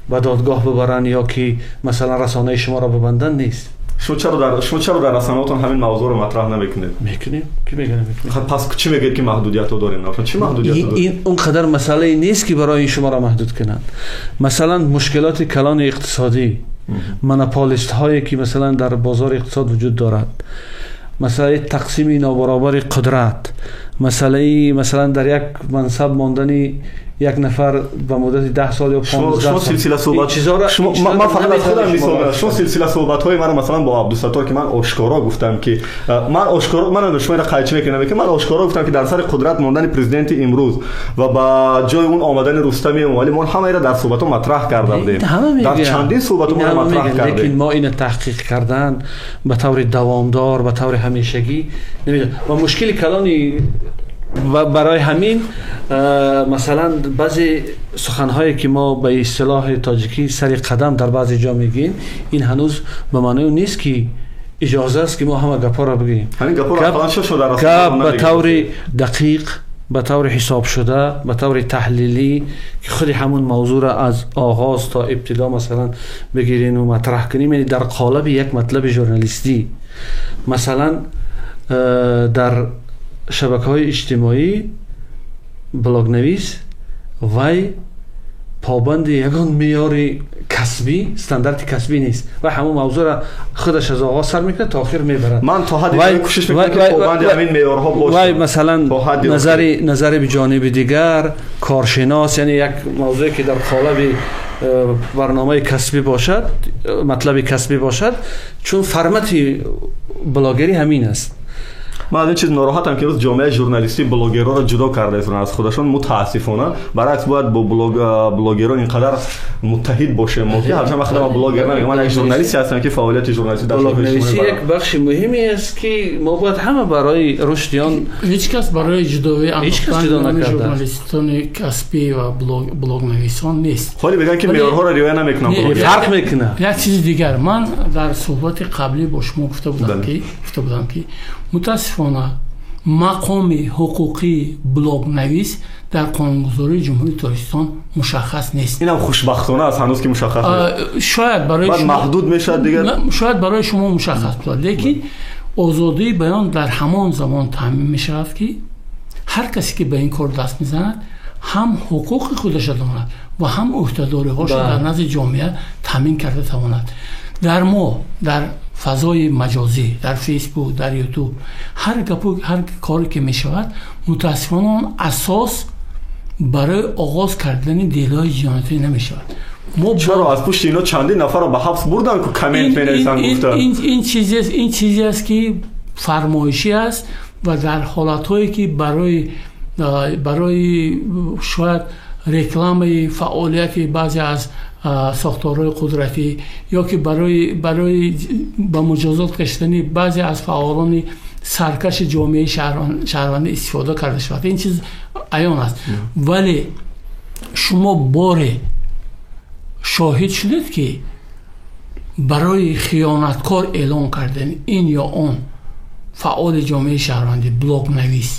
C: ба додгоҳ бибаранд ё ки масалан расонаи шуморо бибанданд нест.
B: Шумо чаро дар расонаҳоятон ҳамин мавзӯъро матраҳ намекунед?
C: Мекунем, ки мегӯям мекунем.
B: Пас чӣ мегӯед ки маҳдудиятҳо дорем? Чӣ маҳдудиятҳо дорем?
C: Ин он қадар масъалае нест ки барои ин шуморо маҳдуд кунанд. Масалан мушкилоти калони иқтисодӣ, монополистҳое ки масалан дар бозори иқтисод вуҷуд дорад, масъалаи тақсими нобаробари қудрат, масъалаи масалан дар як мансаб мондани як нафар ба муддати 10 сол ё 15
B: сол. Шумо силсила суҳбат шумо ман фақат аз худам мисол мезанам. Шумо силсила суҳбатҳои маро масалан бо Абдусаттор ки ман ошкоро гуфтам ки ман ошкоро ман шумо инро қайчи мекунам ки ман ошкоро гуфтам ки дар сари қудрат мондани президенти имрӯз ва ба ҷои он омадани Рустами Эмомалӣ мо ҳама инро дар суҳбатҳо матраҳ карда будем. Дар чандин суҳбатҳо мо матраҳ кардем.
C: Лекин мо инро таҳқиқ кардан ба таври давомдор, ба таври ҳамешагӣ намедонам. Ва мушкили калони ва барои ҳамин масалан баъзе суханҳое ки мо ба истилоҳи тоҷикӣ сари қадам дар баъзе ҷо мегӯем, ин ҳанӯз ба маънои он нест ки иҷоза аст ки мо ҳама гапҳоро бигӯем. Гап ба таври дақиқ, ба таври ҳисобшуда, ба таври таҳлилӣ ки худи ҳамун мавзӯъро аз оғоз то ибтидо масалан бигирем ва матраҳ кунем, яъне дар қолаби як матлаби журналистӣ. Масалан дар шабакаҳои иҷтимоӣ блогнавис вай побанди ягон меъёри касбӣ, стандарти касбӣ нест ва ҳамон мавзӯъро худаш аз оғоз сар мекунад то охир мебарад.
B: Ман то ҳадди кӯшиш мекунам ки побанди ҳамин меъёрҳо бошам.
C: Вай масалан назари ба ҷониби дигар, коршинос, яъне як мавзӯе ки дар қолаби барномаи касбӣ бошад, матлаби касбӣ бошад, чун формати блогерӣ ҳамин аст.
B: Ман аз ин чиз нороҳатам ки имрӯз ҷомеаи журналистӣ блогерҳоро ҷудо кардааст аз худашон. Мутаассифона баръакс бояд бо блогерон инқадар муттаҳид бошем мо ки ҳарчанд ман худам блогер намегӯям, ман як журналисте ҳастам ки фаъолияти журналистӣ дар
C: блогнависӣ як бахши муҳиме аст ки мо бояд ҳама барои рушди он
D: ҳеҷ кас барои ҷудоӣ андохтани журналистони касбӣ ва блогнависон нест.
B: Ҳоло мегӯянд ки меъёрҳоро риоя намекунанд.
C: Фарқ мекунад.
D: Як чизи дигар, ман дар суҳбати қаблӣ бо шумо гуфта будам ки мутаассифона мақоми ҳуқуқии блогнавис дар қонунгузории Ҷумҳурии Тоҷикистон мушаххас нест.
B: Инам хушбахтона аст ҳанӯз ки мушаххас нест.
D: Шояд барои
B: шумо маҳдуд мешавад дигар,
D: шояд барои шумо мушаххас бошад, лекин озодии баён дар ҳамон замон таъмин мешавад ки ҳар касе ки ба ин кор даст мезанад ҳам ҳуқуқи худашро донад ва ҳам ӯҳдадориҳояшро дар назди ҷомеа таъмин карда тавонад. Дар мо дар фазои маҷозӣ, дар Фейсбук, дар Ютуб ҳар гапу ҳар коре ки мешавад, мутаассифона он асос барои оғоз кардани делҳои ҷиноятӣ намешавад.
B: Чаро аз пушти ино чандин нафарро ба ҳабс бурданд ку коммент менависанд гуфта?
D: Ин чизест ки фармоишӣ аст ва дар ҳолатҳое ки барои шояд рекламаи фаъолияти баъзе аз сохторҳои қудратӣ ё ки барои ба муҷозот кашидани баъзе аз фаъолони саркаши ҷомеаи шаҳрвандӣ истифода карда шавад. Ин чиз аён аст. Вале шумо боре шоҳид шудед ки барои хиёнаткор эълон кардани ин ё он фаъоли ҷомеаи шаҳрвандӣ, блогнавис,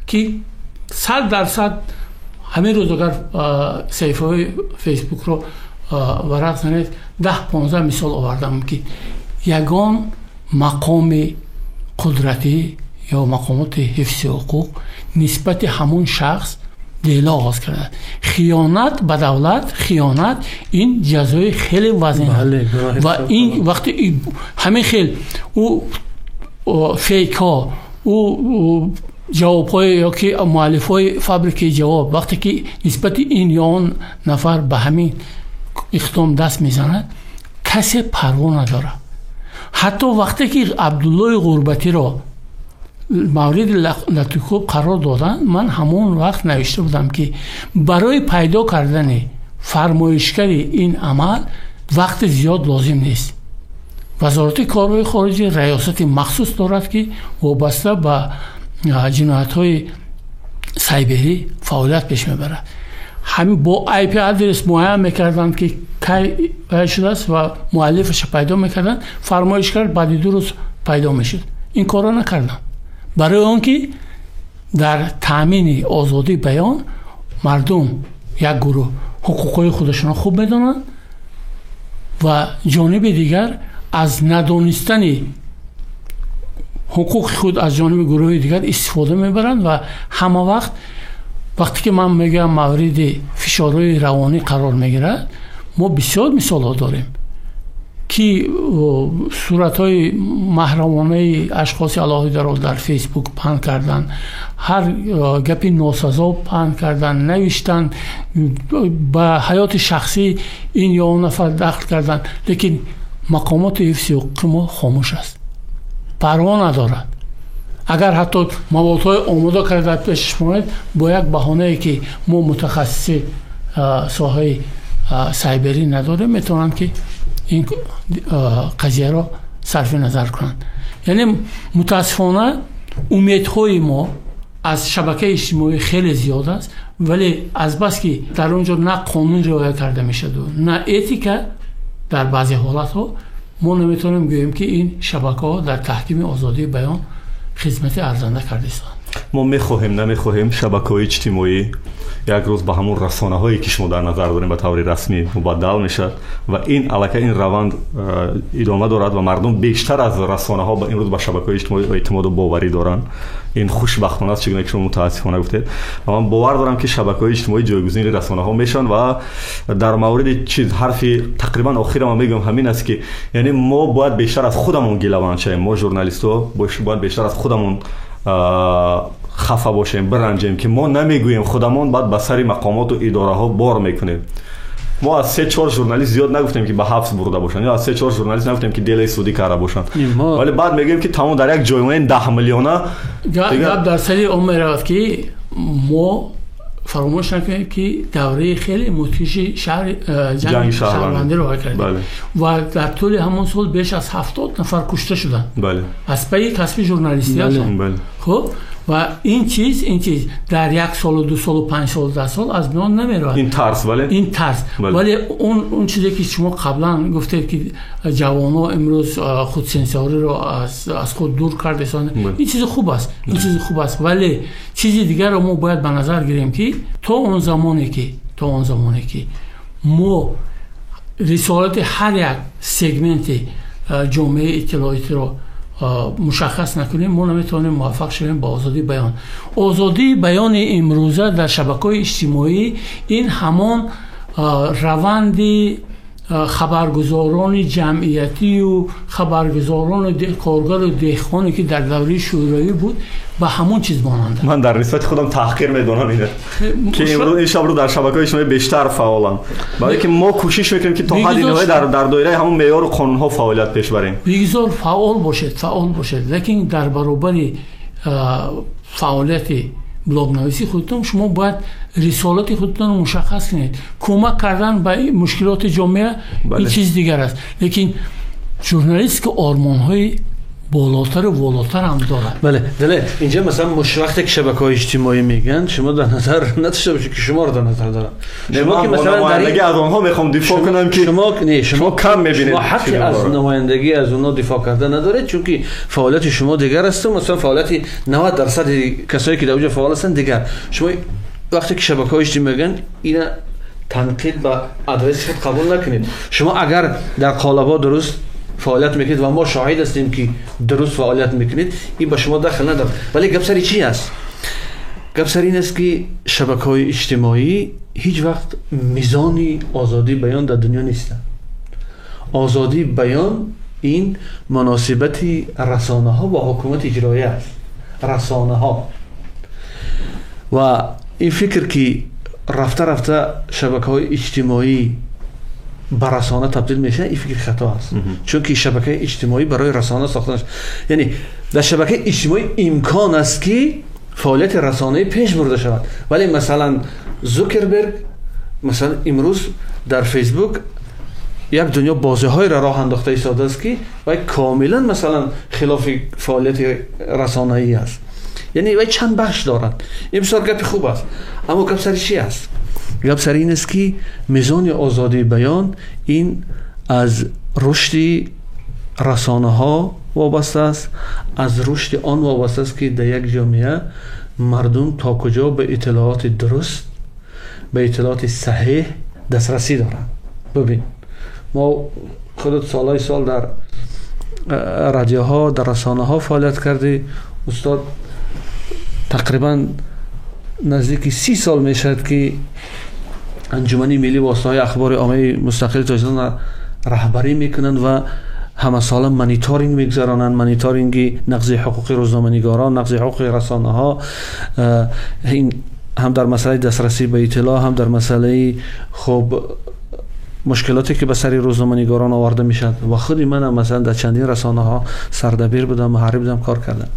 D: ки 100% ҳамин рӯз агар саҳифаҳои Фейсбукро варақ занед, 10-15 мисол овардам ки ягон мақоми қудратӣ ё мақомоти ҳифзи ҳуқуқ нисбати ҳамон шахс дела оғоз кардааст. Хиёнат ба давлат, хиёнат ин ҷазои хеле вазнин аст ва ин вақте ҳамин хел ӯ фейкҳо, ӯ ҷавобҳои ё ки муаллифҳои фабрикаи ҷавоб вақте ки нисбати ин ё он нафар ба ҳамин иқдом даст мезанад, касе парво надорад. Ҳатто вақте ки Абдуллои Ғурбатиро мавриди латукӯб қарор доданд, ман ҳамон вақт навишта будам, ки барои пайдо кардани фармоишгари ин амал вақти зиёд лозим нест. Вазорати корҳои хориҷӣ раёсати махсус дорад, ки вобаста ба ҷиноятҳои сайберӣ фаъолият пеш мебарад. Ҳамин бо IP адрес муайян мекарданд, ки кай вай шудааст, ва муаллифаша пайдо мекарданд, фармоишгар баъди 2 рӯз пайдо мешуд. Ин корро накарданд, барои он ки дар таъмини озодии баён мардум як гурӯҳ ҳуқуқҳои худашонро хуб медонанд ва ҷониби дигар аз надонистани ҳуқуқи худ аз ҷониби гурӯҳи дигар истифода мебаранд. Ва ҳама вақт вақте ки ман мегӯям мавриди фишорҳои равонӣ қарор мегирад, мо бисёр мисолҳо дорем, ки суратҳои маҳрамонаи ашхоси алоҳидаро дар Фейсбук паҳн карданд, ҳар гапи носазо паҳн карданд, навиштанд, ба ҳаёти шахсӣ ин ё он нафар дахл карданд, лекин мақомоти ҳифзи ҳуқуқи мо хомӯш аст, парво надорад. Агар ҳатто маводҳои омода карда пешаш монед, бо як баҳонае ки мо мутахассиси соҳаи сайберӣ надорем, метавонанд ки ин қазияро сарфи назар кунанд. Яъне мутаассифона умедҳои мо аз шабакаи иҷтимоӣ хеле зиёд аст, вале азбаски дар он ҷо на қонун риоя карда мешаваду на этика, дар баъзе ҳолатҳо мо наметавонем гӯем, ки ин шабакаҳо дар таҳкими озодии баён хизмати арзанда карда истанд.
B: Мо мехоҳем, намехоҳем, шабакаҳои иҷтимоӣ як рӯз ба ҳамон расонаҳое, ки шумо дар назар дорем, ба таври расмӣ мубаддал мешавад ва ин аллакай ин раванд идома дорад ва мардум бештар аз расонаҳо ба имрӯз ба шабакаҳои иҷтимоӣ эътимоду боварӣ доранд. Ин хушбахтона аст, чигуна ки шумо мутаассифона гуфтед, ва ман бовар дорам, ки шабакаҳои иҷтимоӣ ҷойгузини расонаҳо мешаванд. Ва дар мавриди чиз ҳарфи тақрибан охира ман мегӯям ҳамин аст, ки яъне мо бояд бештар аз худамон гилаванд шавем, мо журналистҳо бояд бештар аз худамон хафа бошем, биранҷем, ки мо намегӯем худамон, баъд ба сари мақомоту идораҳо бор мекунем. Мо аз 3-4 журналист зиёд нагуфтем, ки ба ҳабс бурда бошанд, ё аз 3-4 журналист нагуфтем, ки делаи судӣ карда бошанд, вале баъд мегӯем, ки тамом дар як ҷоймони 10 миллиона.
D: Гап дар сари он меравад, ки мо фаромӯш накунем, ки давраи хеле мудҳиши ҷанги шаҳрвандиро кардем ва дар тӯли ҳамон сол беш аз 70 нафар кушта шуданд аз пайи касби журналистиашон. Хуб, ва ин чиз дар як солу, 2 солу, 5 солу, 10 сол аз миён намеравад.
B: Ин тарс, бале.
D: Ин тарс, вале он чизе, ки шумо қаблан гуфтед, ки ҷавонҳо имрӯз худсенсориро аз худ дур кардаистанд, ин чизи хуб аст, ин чизи хуб аст, вале чизи дигарро мо бояд ба назар гирем, ки то он замоне ки мо рисолати ҳар як сегменти ҷомеаи иттилоотиро мушаххас накунем, мо наметавонем муваффақ шавем ба озодии баён. Озодии баёни имрӯза дар шабакаҳои иҷтимоӣ ин ҳамон раванди хабаргузорони ҷамъиятию хабаргузорони коргару деҳқоне, ки дар давраи шӯравӣ буд, ба ҳамон чиз монанда.
B: Ман дар нисбати худам таҳқир медонам ина, ки имрӯз ин шаб рӯ дар шабакаҳои иҷтимоӣ бештар фаъолам, барои ки мо кӯшиш мекунем, ки то ҳадди ниҳоя дар доираи ҳамон меъёру қонунҳо фаъолият пеш барем.
D: Бигзор фаъол бошед, фаъол бошед, лекин дар баробари фаъолияти блогнависии худтон шумо бояд рисолати худтонро мушаххас кунед. Кӯмак кардан ба мушкилоти ҷомеа ин чизи дигар аст, лекин журналист ки ормонҳои болотару волотар ҳам дорад.
C: Бале, дале, инҷа масалан вақте ки шабакаҳои иҷтимоӣ мегӯянд, шумо дар назар надошта бошед, ки шуморо дар назар доранд.
B: Шумо ки масалан намояндагӣ аз онҳо мехоҳам дифоъ кунам, ки
C: шумо не,
B: шумо кам мебинед.
C: Шумо ҳаққи аз намояндагӣ аз онҳо дифоъ карда надоред, чунки фаъолияти шумо дигар аст, масалан фаъолияти 90% касое, ки дар онҷо фаъол ҳастанд, дигар. Шумо вақте ки шабакаҳои иҷтимоӣ мегӯянд, ина танқид ба адреси худ қабул накунед. Шумо агар дар қолабҳо дуруст фаъолият мекунед, ва мо шоҳид ҳастем, ки дуруст фаъолият мекунед, ин ба шумо дахл надорад. Вале гап сари чӣ аст? Гап сар ин аст, ки шабакаҳои иҷтимоӣ ҳеҷ вақт мизони озодии баён дар дунё нестанд. Озодии баён ин муносибати расонаҳо бо ҳукумати иҷроия аст, расонаҳо. Ва ин фикр, ки рафта рафта шабакаҳои иҷтимоӣ ба расона табдил мешавад, ин фикри хато аст, чунки шабакаи иҷтимоӣ барои расона сохта нашуд. Яъне дар шабакаи иҷтимоӣ имкон аст, ки фаъолияти расонаӣ пеш бурда шавад, вале масалан Зукерберг масалан имрӯз дар Фейсбук як дунё бозиҳоеро роҳ андохта истодааст, ки вай комилан масалан хилофи фаъолияти расонаӣ аст. Яъне вай чанд бахш дорад. Ин бисёр гапи хуб аст, аммо гап сари чи аст? Гап сари ин аст, ки мизони озодии баён ин аз рушди расонаҳо вобаста аст, аз рушди он вобаста аст, ки дар як ҷомеа мардум то куҷо ба иттилооти дуруст, ба иттилооти саҳеҳ дастрасӣ доранд. Бибин, мо худат солҳои сол дар радиоҳо, дар расонаҳо фаъолият кардӣ, устод. Тақрибан наздики 30 сол мешавад, ки Анҷумани миллии воситаҳои ахбори оммаи мустақили Тоҷикистон раҳбарӣ мекунанд ва ҳамасола мониторинг мегузаронанд, мониторинги нақзи ҳуқуқи рӯзноманигорон, нақзи ҳуқуқи расонаҳо, ин ҳам дар масъалаи дастрасӣ ба иттилоъ, ҳам дар масъалаи хуб мушкилоте, ки ба сари рӯзноманигорон оварда мешавад. Ва худи манам масалан дар чандин расонаҳо сардабир будам, муҳаррир будам, кор кардам.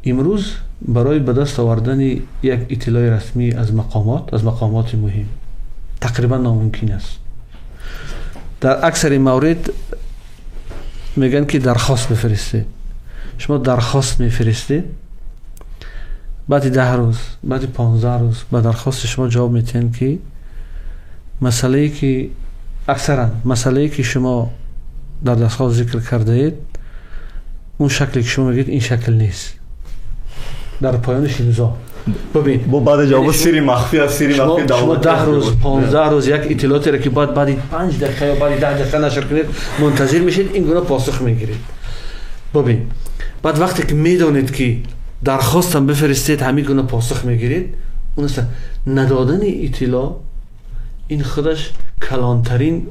C: Имрӯз барои ба даст овардани як иттилои расмӣ аз мақомот, аз мақомоти муҳим, тақрибан номумкин аст. Дар аксари маврид мегӯянд, ки дархост бифиристед. Шумо дархост мефиристед, баъди 10 рӯз, баъди 15 рӯз ба дархости шумо ҷавоб медиҳанд, ки масъалае ки аксаран масъалае ки шумо дар дархост зикр кардаед, он шакле ки шумо мегӯед, ин шакл нест. Дар поёниш имзо. Бибин,
B: бо баъди ҷавоб сири махфӣ аст, сири махфӣ.
C: Шумо 10 рӯз, 15 рӯз як иттилоотеро, ки бояд баъди 5 дақиқа ё баъди 10 дақиқа нашр кунед, мунтазир мешед, ин гуна посух мегиред. Бибин, баъд вақте ки медонед, ки дархостам бифиристед, ҳамин гуна посух мегиред. Он надодани иттилоъ, ин худаш калонтарин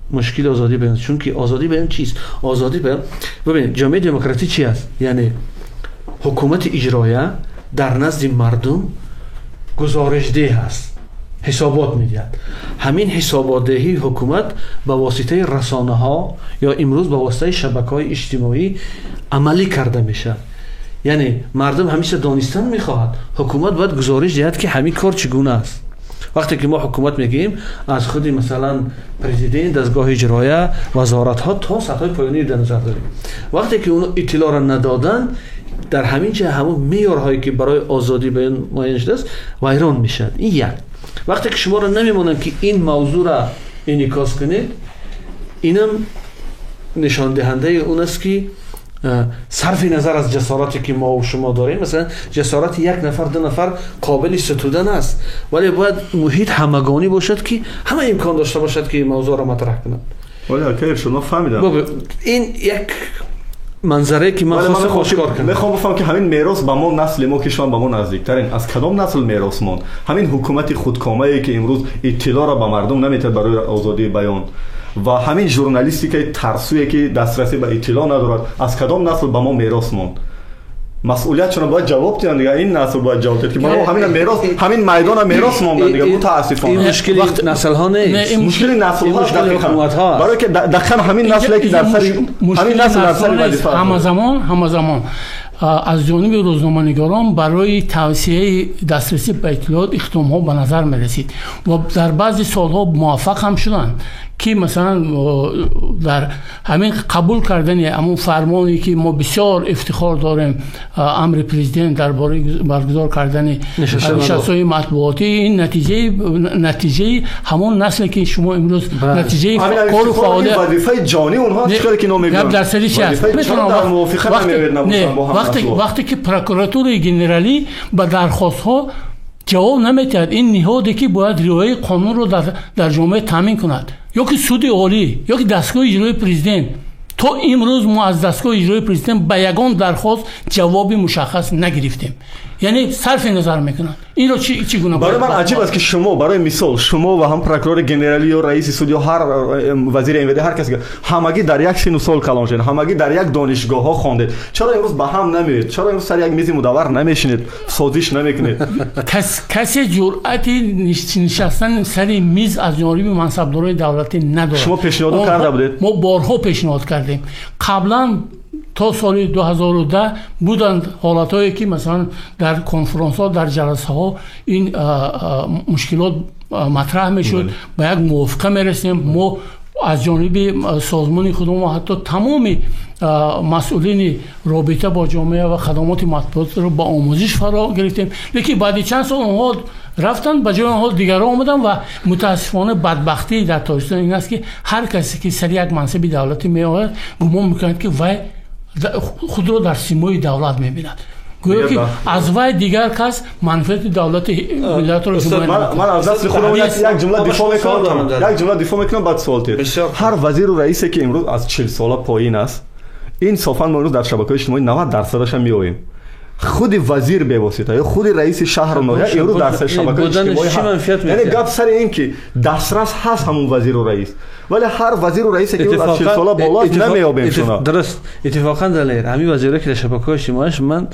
C: мушкили озодии баён. Чунки озодии баён чист? Озодии баён, бибинед, ҷомеаи демократӣ чи аст? Яъне ҳукумати иҷроя дар назди мардум гузоришдеҳ аст, ҳисобот медиҳад. Ҳамин ҳисоботдеҳии ҳукумат ба воситаи расонаҳо ё имрӯз ба воситаи шабакаҳои иҷтимоӣ амалӣ карда мешавад. Яъне мардум ҳамеша донистан мехоҳад. Ҳукумат бояд гузориш диҳад, ки ҳамин кор чӣ гуна аст. Вақте ки мо ҳукумат мегӯем, аз худи масалан президент, дастгоҳи иҷроя, вазоратҳо то сатҳҳои поёнӣ дар назар дорем. Вақте ки оно иттилоъро надоданд, дар ҳамин ҷа ҳамон меъёрҳое, ки барои озодӣ баён муайян шудааст, вайрон мешавад. Ин як. Вақте ки шуморо намемонанд, ки ин мавзӯъро инъикос кунед, инам нишондиҳандаи он аст, ки сарфи назар аз ҷасорате, ки мо шумо дорем, масалан ҷасорати як нафар, ду нафар қобили ситудан аст, вале бояд муҳит ҳамагонӣ бошад, ки ҳама имкон дошта бошад, ки мавзӯъро матраҳ кунанд.
B: Вале акай, шумо фаҳмидам.
C: Ин як манзарае, ки ман хостам ошкор кунам.
B: Мехоҳам бифаҳмам, ки ҳамин мерос ба мо, насли мо, ки шумо ба мо наздиктарин, аз кадом насл мерос монд? Ҳамин ҳукумати худкомае, ки имрӯз иттилоъро ба мардум наметиҳад барои озодии баён, ва ҳамин журналистикаи тарсуе, ки дастрасӣ ба иттилоъ надорад, аз кадом насл ба мо мерос монд? Масъулиятшонро бояд ҷавоб диҳанд дига. Ин насл бояд ҷавоб диҳад, ки мо ҳамин мерос, ҳамин майдона мерос мондан дига, мутаассифона.
C: Ин мушкили наслҳо нест.
B: Мушкили наслҳо дақиқан, барои ки дақиқан ҳамин насле, ки дар сари ҳамин насл дар сари вазифа.
D: Ҳамазамон аз ҷониби рӯзноманигорон барои тавсияи дастрасӣ ба иттилоот иқдомҳо ба назар мерасид ва дар баъзе солҳо муваффақ ҳам шуданд, ки масалан дар ҳамин қабул кардани ҳамун фармоне, ки мо бисёр ифтихор дорем, амри президент дар бораи баргузор кардани нишастҳои матбуотӣ, ин натиҷаи ҳамон насле, ки шумо имрӯз натиҷаи кору фаъолият.
B: Вазифаи ҷонии онҳо чӣ хеле ки номегӯянд.
D: Гап дар сари чи аст? Вақте ки прокуратураи генералӣ ба дархостҳо ҷавоб наметиҳад, ин ниҳоде, ки бояд риояи қонунро дар ҷомеа таъмин кунад, ё ки суди олӣ, ё ки дастгоҳи иҷрои президент, то имрӯз мо аз дастгоҳи иҷрои президент ба ягон дархост ҷавоби мушаххас нагирифтем. Яъне сарфи назар мекунанд. Инро чӣ гуна
B: барои ман аҷиб аст, ки шумо, барои мисол, шумо ва ҳам прокурори генералӣ ё раиси суд ё ҳар вазири МВД, ҳар касе, ҳамагӣ дар як сину сол калон шудед, ҳамагӣ дар як донишгоҳҳо хондед. Чаро имрӯз ба ҳам намеоед? Чаро имрӯз сари як мизи мудаввар намешинед, созиш намекунед?
D: Касе ҷуръати нишастан сари миз аз ҷониби мансабдорони давлатӣ надорад.
B: Шумо пешниҳод карда будед?
D: Мо борҳо пешниҳод кардем. Қаблан то соли 2010 буданд ҳолатҳое, ки масалан дар конференсҳо, дар ҷаласаҳо ин мушкилот матраҳ мешуд, ба як мувофиқа мерасидем. Мо аз ҷониби созмони худамон ҳатто тамоми масъулини робита бо ҷомеа ва хадамоти матбуотро ба омӯзиш фаро гирифтем. Лекин баъди чанд сол онҳо рафтанд, ба ҷои онҳо дигарон омаданд ва мутаассифона бадбахтӣ дар Тоҷикистон ин аст, ки ҳар касе ки сари як мансаби давлатӣ меояд, гумон мекунад, ки вай худро дар симои давлат мебинад. Гӯё ки аз вай дигар кас манфиати давлати миллатро ҳимоя намекунад.
B: Ман аз дасти худам як ҷумла дифоъ мекунам, як ҷумла дифоъ мекунам, баъд суол тед. Ҳар вазиру раисе, ки имрӯз аз 40 сола поин аст, инсофан мо имрӯз дар шабакаҳои иҷтимоӣ 90%-аша меоем. Худи вазир бевосита ё худи раиси шаҳру ноҳия имрӯз дар шабакаҳои иҷтимоӣ ҳаст. Яъне гап сари ин ки дастрас ҳаст ҳамун вазиру раис, вале ҳар вазиру раисе, ки имрӯз аз 40 сола боло аст, намеёбем шуна.
C: Дуруст, иттифоқан Далер, ҳамин вазире ки дар шабакаҳои иҷтимоӣ, ман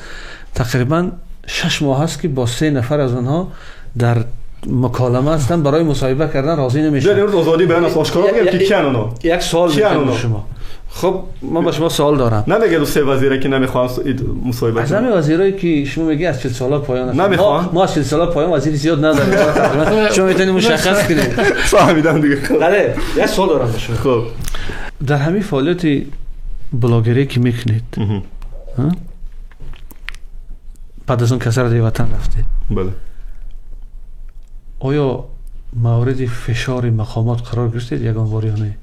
C: тақрибан 6 моҳ аст, ки бо 3 нафар аз онҳо дар муколама ҳастам, барои мусоҳиба кардан розӣ намешаванд.
B: Имрӯз озодии баён аст, ошкоро бигӯем, ки киян онҳо?
C: Як суол мекунам шумо. Хуб, ман ба шумо суол дорам.
B: Намегӯяд се вазире, ки намехоҳанд мусоҳиба
C: аз ҳамин вазирое, ки шумо мегӯед аз 40 сола поён аст.
B: Намехоҳанд?
C: Мо аз 40 сола поён вазири зиёд надорем. Тақрибан шумо метавонед мушаххас кунед.
B: Фаҳмидам дига.
C: Бале, як суол дорам ба шумо.
B: Хуб,
C: дар ҳамин фаъолияти блогерӣ, ки мекунед, баъд аз он касарати ватан рафтед,
B: бале,
C: оё мавриди фишори мақомот қарор гирифтед ягон бор ё не?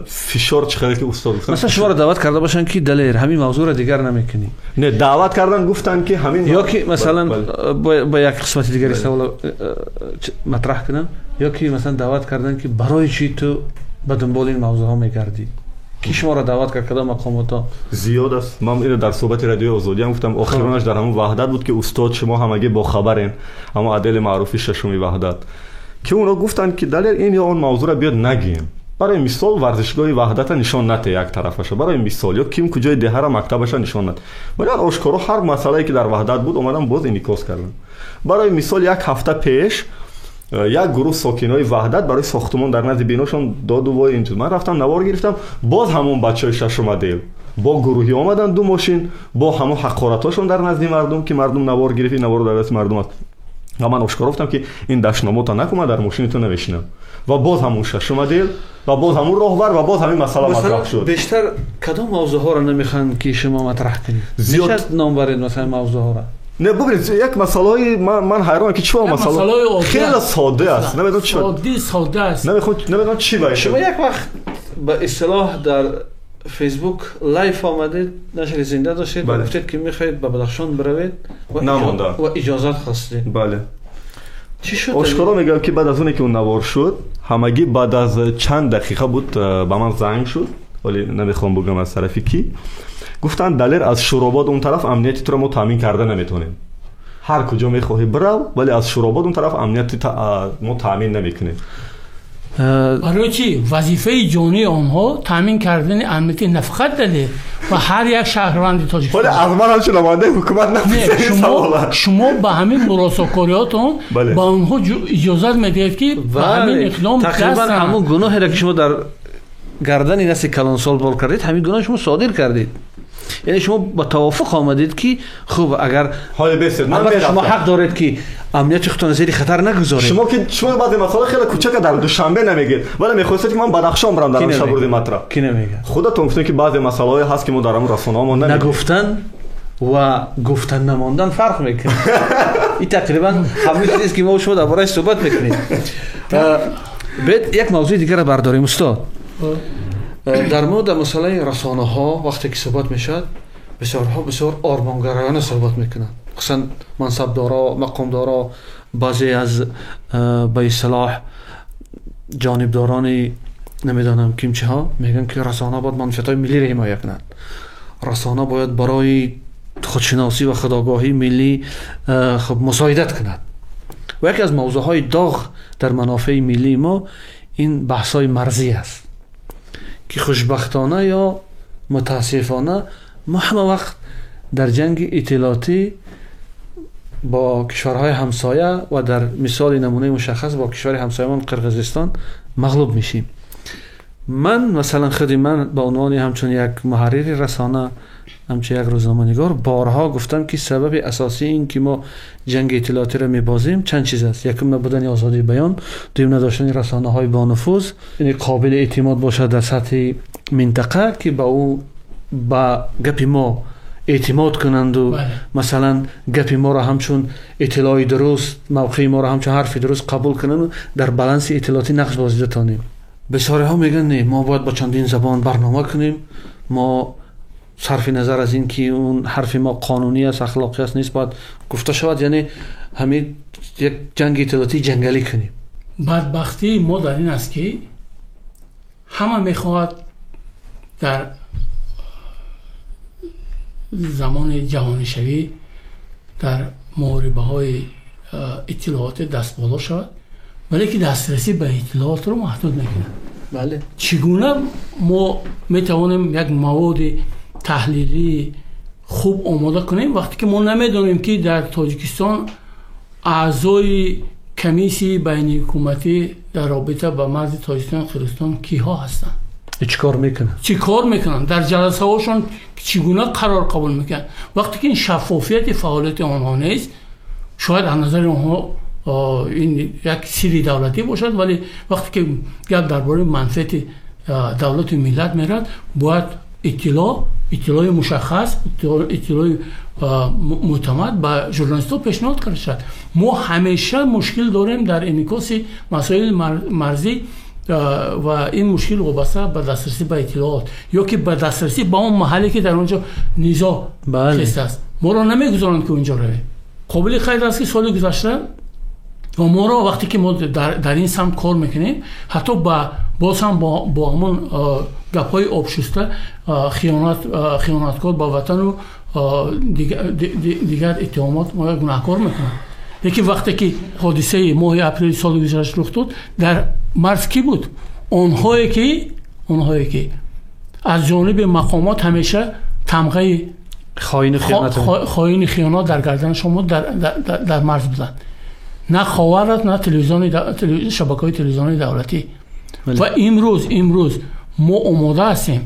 B: Фишор чӣ хеле, ки устод гуфтанд?
C: Масалан, шуморо даъват карда бошанд, ки Далер, ҳамин мавзӯъро дигар намекунӣ.
B: Не, даъват кардан, гуфтанд, ки ҳамин
C: ё ки масалан ба як қисмати дигари савол матраҳ кунам, ё ки масалан даъват кардан, ки барои чӣ ту ба дунболи ин мавзӯъҳо мегардӣ? Ки шуморо даъват кард, кадом мақомотҳо?
B: Зиёд аст. Ман инро дар суҳбати радиои Озодӣ ҳам гуфтам. Охиронаш дар ҳамон Ваҳдат буд, ки устод, шумо ҳамагӣ бохабарен, ҳамон адели маъруфи шашуми Ваҳдат, ки онҳо гуфтанд, ки Далер, ин ё он мавзӯъро биёд нагӯем. Барои мисол, варзишгоҳи Ваҳдата нишон нате як тарафаша, барои мисол, ё ким куҷои деҳара мактабаша нишон нате. Вале ошкоро ҳар масъалае, ки дар Ваҳдат буд, омадам боз инъикос кардам. Барои мисол, як ҳафта пеш як гурӯҳ сокинои Ваҳдат барои сохтумон дар назди биношон доду вой ин чиз. Ман рафтам, навор гирифтам, боз ҳамон бачаҳои шашум отдел бо гурӯҳӣ омаданд, ду мошин, бо ҳамон ҳақоратҳошон дар назди мардум, ки мардум навор гирифт, ин наворо дар дасти мардум аст. Ва ман ошкоро гуфтам, ки ин дашномота накун, ман дар мошини ту намешинам. Ва боз ҳамон шашум отдел ва боз ҳамон роҳбар ва боз ҳамин масъала матраҳ шуд.
C: Бештар кадом мавзӯъҳоро намехоҳанд, ки шумо матраҳ кунед?
B: Зиёд
C: ном баред масалан мавзӯъҳоро.
B: Не, бубинед, як масъалаҳои ман ҳайронам, ки чӣ масъала хеле сода аст. Намедонам чӣ
D: оддӣ сода аст.
B: Намедонам чӣ бояд.
C: Шумо як вақт ба истилоҳ дар Фейсбук live омадед, нашри зинда доштед, гуфтед, ки мехоҳед ба Бадахшон биравед ва иҷозат хостед.
B: Бале.
C: Чӣ шуд?
B: Ошкоро мегӯям, ки баъд аз оне, ки он навор шуд, ҳамагӣ баъд аз чанд дақиқа буд, ба ман занг шуд, вале намехоҳам бигӯям аз тарафи кӣ. Гуфтанд, Далер, аз Шуробод он тараф амнияти туро мо таъмин карда наметавонем. Ҳар куҷо мехоҳӣ бирав, вале аз Шуробод он тараф амнияти мо таъмин намекунем.
D: Барои чӣ? Вазифаи ҷонии онҳо таъмин кардани амнияти на фақат Далер ва ҳар як шаҳрванди Тоҷикистон.
B: Вале аз ман ҳамчун намояндаи ҳукумат напурсед савола.
D: Шумо ба ҳамин муросокориётон ба онҳо иҷозат медиҳед, ки ба ҳамин иқдом
C: тақрибан ҳамон гуноҳеро, ки шумо дар гардани насли калонсол бор кардед, ҳамин гуноҳ шумо содир кардед. Яъне шумо ба тавофуқ омадед, ки хуб, агар
B: ҳоли бесед, ман
C: шумо ҳақ доред, ки амнияти худтонро зери хатар нагузоред.
B: Шумо ки шумо баъзе масъала хеле кӯчака дар Душанбе намегӯед, вале мехостед, ки ман Бадахшон барам дар шабурди матра.
C: Ки намегӯяд?
B: Худатон гуфтед, ки баъзе масъалаҳое ҳаст, ки мо дар ҳамон расонаҳо намегӯем.
C: Нагуфтан ва гуфтан намондан фарқ мекунад. Ин тақрибан ҳамин чизест, ки мо шумо дар борааш суҳбат мекунем. Бед як мавзӯи дигарро бардорем, устод. Дар мавриди масъалаи расонаҳо вақте ки суҳбат мешавад, бисёрҳо бисёр ормонгароёна суҳбат мекунанд, хусусан мансабдоро, мақомдоро, баъзе аз ба истилоҳ ҷонибдорони намедонам кимчиҳо мегӯянд, ки расона бояд манфиатҳои миллиро ҳимоя кунад, расона бояд барои худшиносӣ ва худогоҳии миллӣ хуб мусоидат кунад. Ва яке аз мавзӯъҳои доғ дар манофеи миллии мо ин баҳсҳои марзӣ аст ки хушбахтона ё мутаассифона мо ҳама вақт дар ҷанги иттилоотӣ бо кишварҳои ҳамсоя ва дар мисоли намунаи мушаххас бо кишвари ҳамсоямон Қирғизистон мағлуб мешیم. Ман масалан худи ман ба унвони ҳамчун як муҳаррири расона, ҳамчун як рӯзноманигор борҳо гуфтам ки сабаби асосии ин ки мо ҷанги иттилоотиро мебозем чанд чиз аст. Якум, набудани озодии баён, дуюм, надоштани расонаҳои бонуфуз, яъне қобили эътимод бошад дар сатҳи минтақа ки ба ӯ ба гапи мо эътимод кунанду масалан гапи моро ҳамчун иттилои дуруст, мавқеи моро ҳамчун ҳарфи дуруст қабул кунанду дар баланси иттилоотӣ нақш бозида тонем. Бисёриҳо мегӯянд не, мо бояд бо чандин забон барнома кунем, мо сарфи назар аз ин ки он ҳарфи мо қонунӣ аст, ахлоқӣ аст, нест, бояд гуфта шавад, яъне ҳамин як ҷанги иттилоотии ҷангалӣ кунем.
D: Бадбахтии мо дар ин аст ки ҳама мехоҳад дар замони ҷаҳонишавӣ дар муҳорибаҳои иттилоотӣ дастболо шавад, вале ки дастрасӣ ба иттилоотро маҳдуд мекунад.
C: Бале.
D: Чӣ гуна мо метавонем як маводи таҳлилии хуб омода кунем вақте ки мо намедонем ки дар Тоҷикистон аъзои комиссияи байниҳукуматӣ дар робита ба марзи Тоҷикистон Қирғизистон киҳо ҳастанд,
C: чӣ кор мекунанд,
D: чӣ кор мекунанд, дар ҷаласаҳошон чӣ гуна қарор қабул мекунанд. Вақте ки ин шаффофияти фаъолияти онҳо нест, шояд аз назари онҳо ин як сирри давлатӣ бошад, вале вақте ки гап дар бораи манфиати давлату миллат меравад, бояд иттилои мушаххас, иттилои мӯътамад ба журналистҳо пешниҳод карда шавад. Мо ҳамеша мушкил дорем дар инъикоси масоили марзӣ ва ин мушкил вобаста ба дастрасӣ ба иттилоот ё ки ба дастрасӣ ба он маҳалле ки дар он ҷо низоъ хеста аст. Моро намегузоранд ки онҷо равем. Қобили қайд аст ки соли гузашта ва моро вақте ки мо дар ин самт кор мекунем, ҳатто боз ҳам бо ҳамон гапҳои обшуста хиёнаткор ба ватану дигар иттиҳомот моро гунаҳкор мекунанд. Лекин вақте ки ҳодисаи моҳи апрели соли гузашта рух дод, дар марз кӣ буд? Онҳое ки аз ҷониби мақомот ҳамеша тамғаи хоини хиёнат дар гарданашон буд, дар марз буданд. На Ховар, на телевизиони, шабакаҳои телевизионии давлатӣ. Ва имрӯз мо омода ҳастем.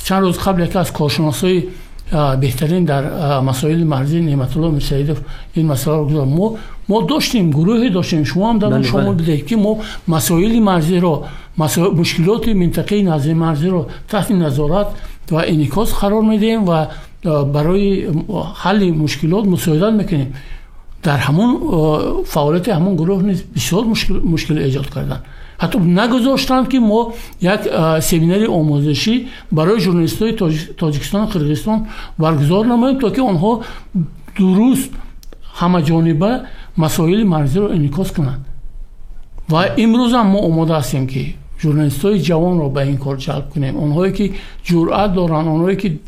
D: Чанд рӯз қабл яке аз коршиносои беҳтарин дар масоили марзӣ Неъматулло Мирсаидов ин масъаларо гузошт. Мо доштем, гурӯҳе доштем, шумо ҳам дар он шомил будед, ки мо масоили марзиро, мушкилоти минтақаи назди марзиро таҳти назорат ва инъикос қарор медиҳем ва барои ҳалли мушкилот мусоидат мекунем. Дар ҳамон фаъолияти ҳамон гурӯҳ низ бисёр мушкил эҷод карданд. Ҳатто нагузоштанд ки мо як семинари омӯзишӣ барои журналистҳои Тоҷикистону Қирғизистон баргузор намоем, то ки онҳо дуруст ҳамаҷониба масоили марзиро инъикос кунанд. Ва имрӯзам мо омода ҳастем ки журналистҳои ҷавонро ба ин кор ҷалб кунем, онҳое ки ҷуръат доранд, онҳое ки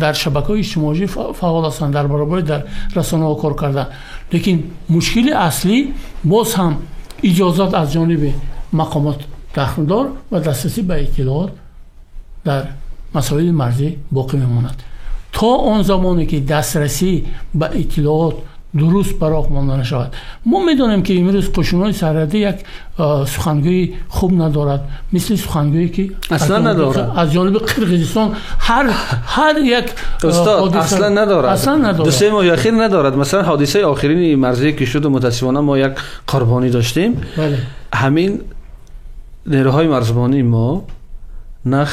D: дар шабакаҳои иҷтимоӣ фаъол ҳастанд, дар баробари дар расонаҳо кор карданд. Лекин мушкили аслӣ боз ҳам иҷозат аз ҷониби мақомот дахлдор ва дастрасӣ ба иттилоот дар масоили марзӣ боқӣ мемонад. То он замоне ки дастрасӣ ба иттилоот дуруст ба роҳ монда нашавад. Мо медонем ки имрӯз қушунҳои сарҳадӣ як сухангӯи хуб надорад, мисли сухангӯе ки
C: аслан надорад
D: аз ҷониби Қирғизистон ҳар як
C: устод аслан надорад,
D: аслан надорад.
C: ду се моҳи охир надорад. Масалан ҳодисаи охирини марзие ки шуд, мутаассифона мо як қурбонӣ доштем. Ҳамин нерӯҳои марзбонии мо на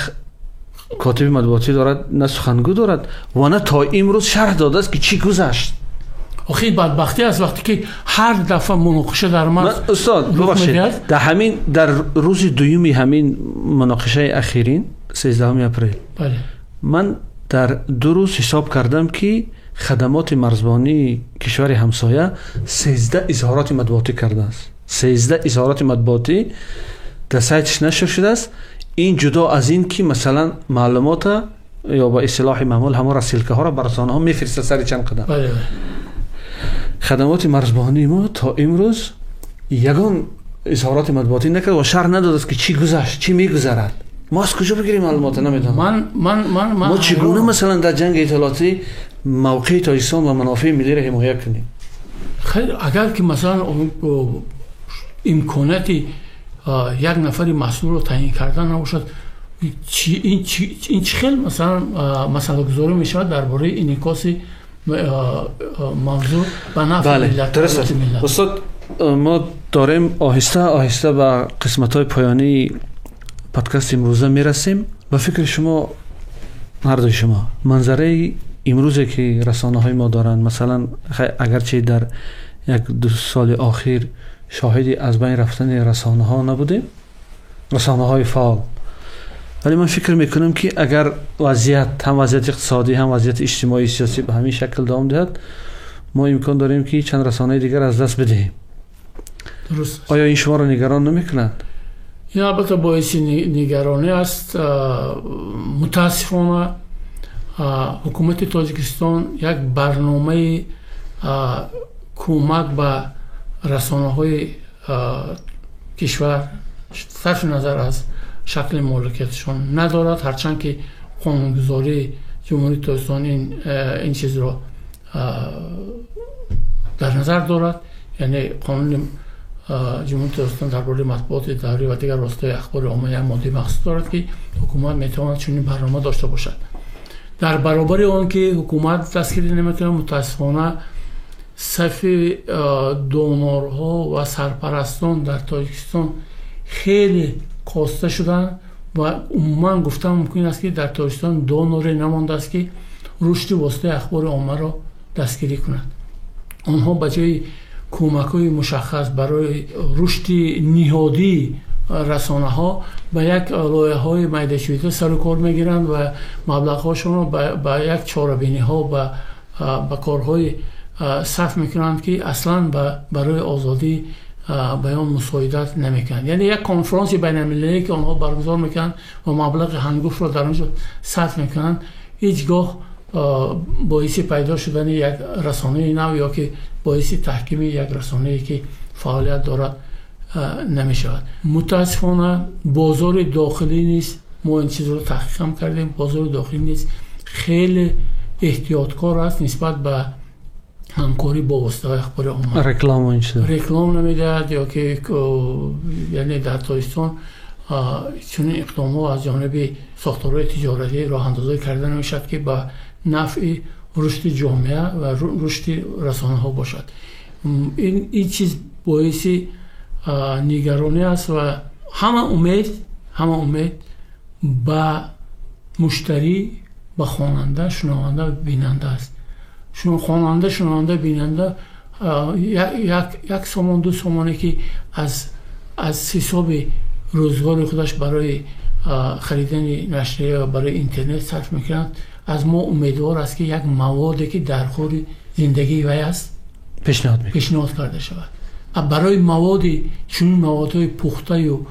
C: котиби матбуотӣ дорад, на сухангӯ дорад ва на то имрӯз шарҳ додааст ки чӣ гузашт.
D: Охи бадбахтӣ аст вақте ки ҳар дафъа муноқиша дар марз.
C: Устод бубахшед, дар ҳамин дар рӯзи дуюми ҳамин муноқишаи ахирин 13 апрел ман дар ду рӯз ҳисоб кардам ки хадамоти марзбонии кишвари ҳамсоя 13 изҳороти матбуотӣ кардааст. 13 изҳороти матбуотӣ дар сайтиш нашр шудааст. Ин ҷудо аз ин ки масалан маълумота ё ба истилоҳи маъмул ҳамон рассилкаҳоро ба расонаҳо мефиристад сари чанд қадам. Хадамоти марзбонии мо то имрӯз ягон изҳороти матбуотӣ накард ва шарҳ надодааст, ки чӣ гузашт, чӣ мегузарад. Мо аз куҷо бигирем маълумота, намедонам. Мо чӣ гуна масалан дар ҷанги иттилоотӣ мавқеи Тоҷикистон ва манофеи миллиро ҳимоя кунем?
D: Агар ки масалан имконияти як нафари масъулро таъин кардан набошад, ин чӣ хел масалан масъалагузорӣ мешавад дар бораи инъикоси мавзӯъ ба нафъи миллат?
C: Устод, мо дорем оҳиста оҳиста ба қисматҳои поёнии подкасти имрӯза мерасем. Ба фикри шумо, ҳардуи шумо, манзараи имрӯзе ки расонаҳои мо доранд, масалан агарчи дар як ду соли охир шоҳиди аз байн рафтани расонаҳо набудем, расонаҳои фаъол, вале ман фикр мекунам, ки агар вазъият, ҳам вазъияти иқтисодӣ, ҳам вазъияти иҷтимоӣ, сиёсӣ ба ҳамин шакл давом диҳад, мо имкон дорем, ки чанд расонаи дигар аз даст бидиҳем. Оё ин шуморо нигарон намекунад?
D: Ин албатта боиси нигаронӣ аст. Мутаассифона, ҳукумати Тоҷикистон як барномаи кӯмак ба расонаҳои кишвар, сарфи назар аз шакли моликиятшон, надорад, ҳарчанд ки қонунгузории Ҷумҳурии Тоҷикистон ин чизро дар назар дорад. Яъне қонуни Ҷумҳурии Тоҷикистон дар бораи матбуоти даврӣ ва дигар воситаҳои ахбори омма як моддаи махсус дорад, ки ҳукумат метавонад чунин барнома дошта бошад. Дар баробари он ки ҳукумат дастгирӣ наметавонад, мутаассифона, сафи донорҳо ва сарпарастон дар Тоҷикистон хеле коста шуданд ва умуман гуфтан мумкин аст, ки дар Тоҷикистон доноре намондааст, ки рушди воситаи ахбори оммаро дастгирӣ кунад. Онҳо ба ҷои кӯмакҳои мушаххас барои рушди ниҳодии расонаҳо ба як лоиҳаҳои майдашӯида сару кор мегиранд ва маблағҳошонро ба як чорабиниҳо, ба корҳои сарф мекунанд, ки аслан барои озодии баён мусоидат намекунанд. Яъне як конфронси байналмилалие, ки онҳо баргузор мекунанд ва маблағи ҳангуфтро дар он ҷо сарф мекунанд, ҳеҷ гоҳ боиси пайдо шудани як расонаи нав ё ки боиси таҳкими як расонае, ки фаъолият дорад, намешавад. Мутаассифона, бозори дохилӣ низ, мо ин чизро таҳқиқ ҳам кардем, бозори дохилӣ низ хеле эҳтиёткор аст нисбат ба ҳамкорӣ бо воситаҳои ахбори омма.
C: Реклама ин чизо
D: реклама намедиҳад ё ки, яъне дар Тоҷикистон чунин иқдомҳо аз ҷониби сохторҳои тиҷоратӣ роҳандозӣ карда намешавад, ки ба нафъи рушди ҷомеа ва рушди расонаҳо бошад. Ин чиз боиси нигаронӣ аст ва ҳама умед ба муштарӣ, ба хонанда, шунаванда, бинанда аст. Хонанда, шунаванда, бинанда 1 сомон, 2 сомоне, ки аз ҳисоби рӯзгори худаш барои харидани нашрия ва барои интернет сарф мекунад, аз мо умедвор аст, ки як маводе, ки дар хури зиндагии вай аст,
C: пешниҳод
D: пешниҳод карда шавад. Барои маводи чунин маводҳои пухтаю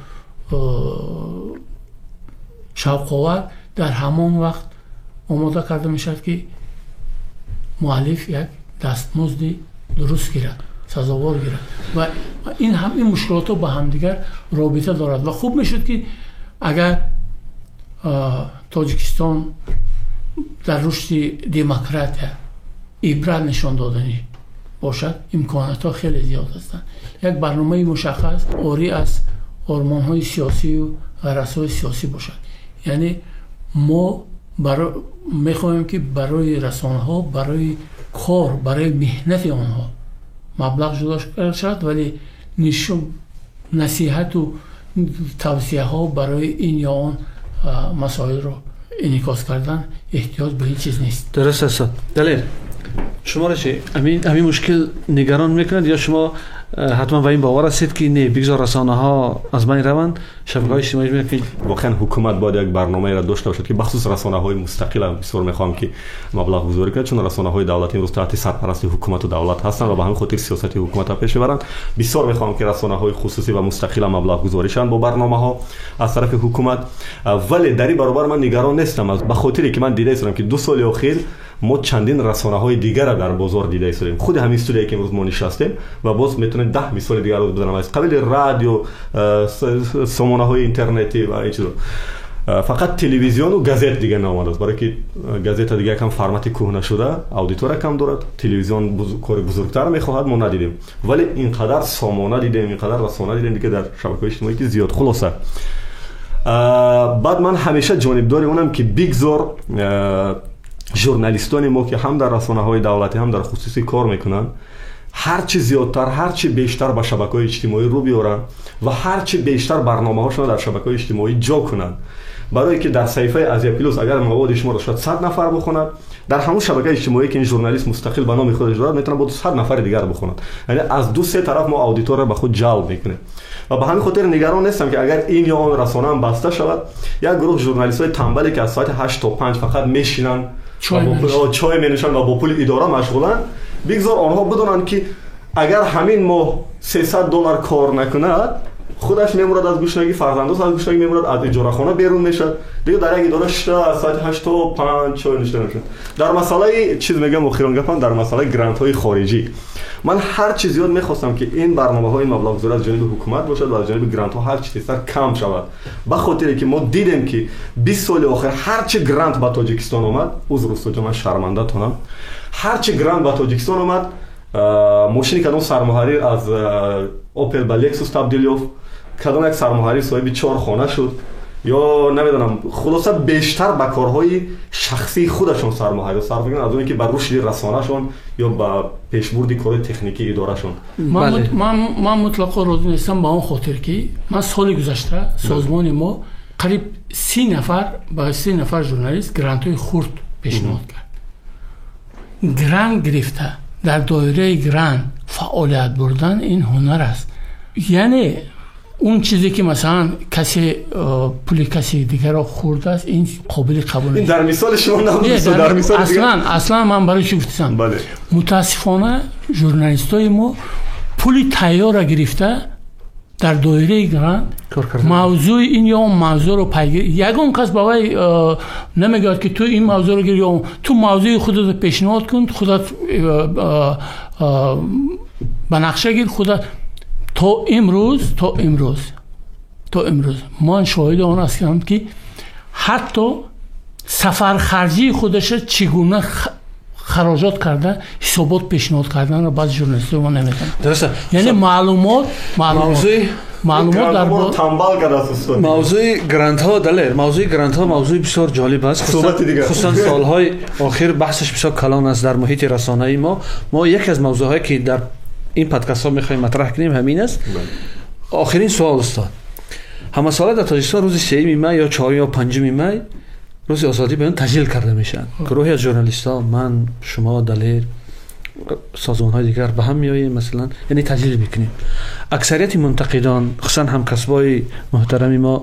D: шавқовар дар ҳамон вақт омода карда мешавад, ки муаллиф як дастмузди дуруст гирад, сазовор гирад. Ва ин мушкилотҳо ба ҳамдигар робита дорад ва хуб мешуд, ки агар Тоҷикистон дар рушди демократия ибрат нишон доданӣ бошад, имкониятҳо хеле зиёд ҳастанд. Як барномаи мушаххас, орӣ аз ормонҳои сиёсию ғаразҳои сиёсӣ бошад. Яъне мо мехоҳем, ки барои расонаҳо, барои кор, барои меҳнати онҳо маблағ ҷудо карда шавад, вале насиҳату тавсияҳо барои ин ё он масоилро инъикос кардан эҳтиёҷ ба ҳеҷ чиз нест.
C: Дуруст аст. Далер, шуморо чи ҳамин мушкил нигарон мекунад ё шумо Ҳатман ба ин бовар ҳастед, ки не, бигзор расонаҳо аз байн раванд, шабакаҳои иҷтимоӣ мегӯянд, ки
B: воқеан ҳукумат бояд як барномаеро дошта бошад, ки бахусус расонаҳои мустақил бисёр мехоҳам, ки маблағгузорӣ кунад, чун расонаҳои давлатӣ имрӯз таҳти сарпарасти ҳукумату давлат ҳастанд ва ба ҳамин хотир сиёсати ҳукуматро пеш мебаранд. Бисёр мехоҳам, ки расонаҳои хусусӣ ва мустақил маблағгузорӣ шаванд бо барномаҳо аз тарафи ҳукумат. Вале дар ин баробар ман нигарон нестам, ба хотире ки ман дида истодам, ки 2 соли охир мо чандин расонаҳои дигарро дар бозор дида истодем. Худи ҳамин студия, ки имрӯз мо нишастем, ва боз метавонем 10 мисоли дигарро бизанам аз қабили радио, сомонаҳои интернетӣ ва ин чизо. Фақат телевизиону газет дига наомадааст, барое ки газета дига якам формати кӯҳна шуда, аудитория кам дорад, телевизион кори бузургтар мехоҳад, мо надидем. Вале ин қадар сомона дидем, ин қадар расона дидем дига дар шабакаҳои иҷтимоӣ, ки зиёд. Хулоса, баъд ман ҳамеша ҷонибдори онам, ки бигзор журналистони мо, ки ҳам дар расонаҳои давлатӣ, ҳам дар хусусӣ кор мекунанд, ҳарчи зиёдтар, ҳарчи бештар ба шабакаҳои иҷтимоӣ рӯ биёранд ва ҳарчи бештар барномаҳошонро дар шабакаҳои иҷтимоӣ ҷо кунанд. Барое ки дар саҳифаи Азия Плюс агар маводи шуморо шояд 100 нафар бихонад, дар ҳамон шабакаи иҷтимоӣ, ки ин журналист мустақил ба номи худаш дорад, метавонад бо 100 нафари дигар бихонад. Яъне аз ду се тараф мо аудитория ба худ ҷалб мекунем ва ба ҳамин хотир нигарон нестам, ки агар ин ё он расонаам баста шавад, як гурӯҳ журналистҳои тамбале, ки аз соати 8 то 5 фақат мешинанд, чой менӯшанд ва бо пули идора машғуланд, бигзор онҳо бидонанд, ки агар ҳамин моҳ 300 доллар кор накунад, худаш мемурад аз гушнагӣ, фарзандош аз гушнагӣ мемурад, аз иҷорахона берун мешавад. Дига дар як идора шита аз соати 8 то 5 чой нӯшида мешавад. Дар масъалаи чиз мегӯям, охирон гапам, дар масъалаи грантҳои хориҷӣ ман ҳар чи зиёд мехостам, ки ин барномаҳои маблағгузорӣ аз ҷониби ҳукумат бошад ва аз ҷониби грантҳо ҳар чи тезтар кам шавад, ба хотире ки мо дидем, ки 20 соли охир ҳар чи грант ба Тоҷикистон омад, узр, устодҷон, ман шармандатонам, ҳар чи грант ба Тоҷикистон омад, мошини кадом сармуҳаррир аз Опел ба Лексус табдил ёфт, кадом як сармуҳаррир соҳиби чор хона шуд ё намедонам, хулоса, бештар ба корҳои шахсии худашон сармуҳаррир сарф мекунанд, аз оне ки ба рушди расонашон ё ба пешбурди корҳои техникии идорашон.
D: Ман мутлақо розӣ нестам, ба он хотир ки ман соли гузашта созмони мо қариб 30 нафар, ба 30 нафар журналист грантҳои хурд пешниҳод кард. Грант гирифта, дар доираи грант фаъолият бурдан ин ҳунар аст. Яъне он чизе ки, масалан, касе пули каси дигарро хӯрдааст, ин қобили қабул
B: нест. Дар мисоли шумо набуд, дар мисоли
D: аслан, аслан ман барои чӣ гуфтам? Мутаассифона, журналистои мо пули тайёрра гирифта, дар доираи грант мавзӯи ин ё он мавзӯъро пайгир, ягон кас ба вай намегӯяд, ки ту ин мавзӯъро гир ё ту мавзӯи худатро пешниҳод кун, худат ба нақша гир, худат. То имрӯз ман шоҳиди он ҳастам, ки ҳатто сафархарҷии худаша чӣ гуна хароҷот карда, ҳисобот пешниҳод карданро баъзи журналистҳои мо наметавонанд.
C: Дуруст.
D: Яъне маълумот дар
B: тамбал кардааст, устод.
C: Мавзӯи грантҳо, Далер, мавзӯи грантҳо мавзӯи бисёр ҷолиб аст. Хусусан солҳои охир баҳсаш бисёр калон аст дар муҳити расонаи мо. Мо яке аз мавзӯъҳое, ки дар ин подкастҳо мехоҳем матраҳ кунем, ҳамин аст. Охирин суол, устод. Ҳамасола дар Тоҷикистон рӯзи 3 май ё 4 ё 5 май рӯзи озодӣ баён таҷлил карда мешаванд. Гурӯҳе аз журналистҳо, ман, шумо, Далер, созмонҳои дигар ба ҳам меоем, масалан, яъне таҷлил мекунем. Аксарияти мунтақидон, хусусан ҳамкасбои муҳтарами мо,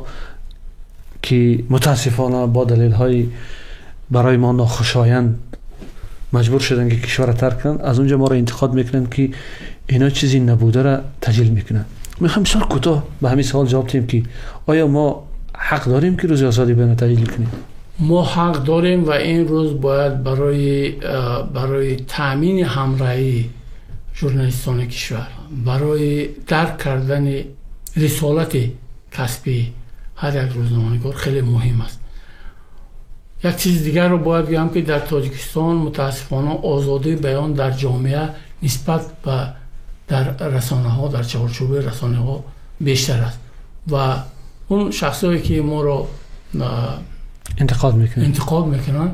C: ки мутаассифона бо далелҳои барои мо нохушоянд маҷбур шуданд, ки кишварро тарк кунанд, аз онҷо моро интиқод мекунанд, ки ино чизи набударо таҷлил мекунанд. Мехоҳам бисёр кӯтоҳ ба ҳамин савол ҷавоб диҳем, ки оё мо ҳақ дорем, ки рӯзи озодӣ баёнро таҷлил кунем?
D: Мо ҳақ дорем ва ин рӯз бояд барои таъмини ҳамраҳии журналистони кишвар, барои дарк кардани рисолати касбии ҳар як рӯзноманигор хеле муҳим аст. Як чизи дигарро бояд гӯям, ки дар Тоҷикистон мутаассифона озодии баён дар ҷомеа нисбат ба дар расонаҳо, дар чаҳорчӯбаи расонаҳо бештар аст ва он шахсое, ки моро
C: интиқод мекунанд,
D: интиқод мекунанд,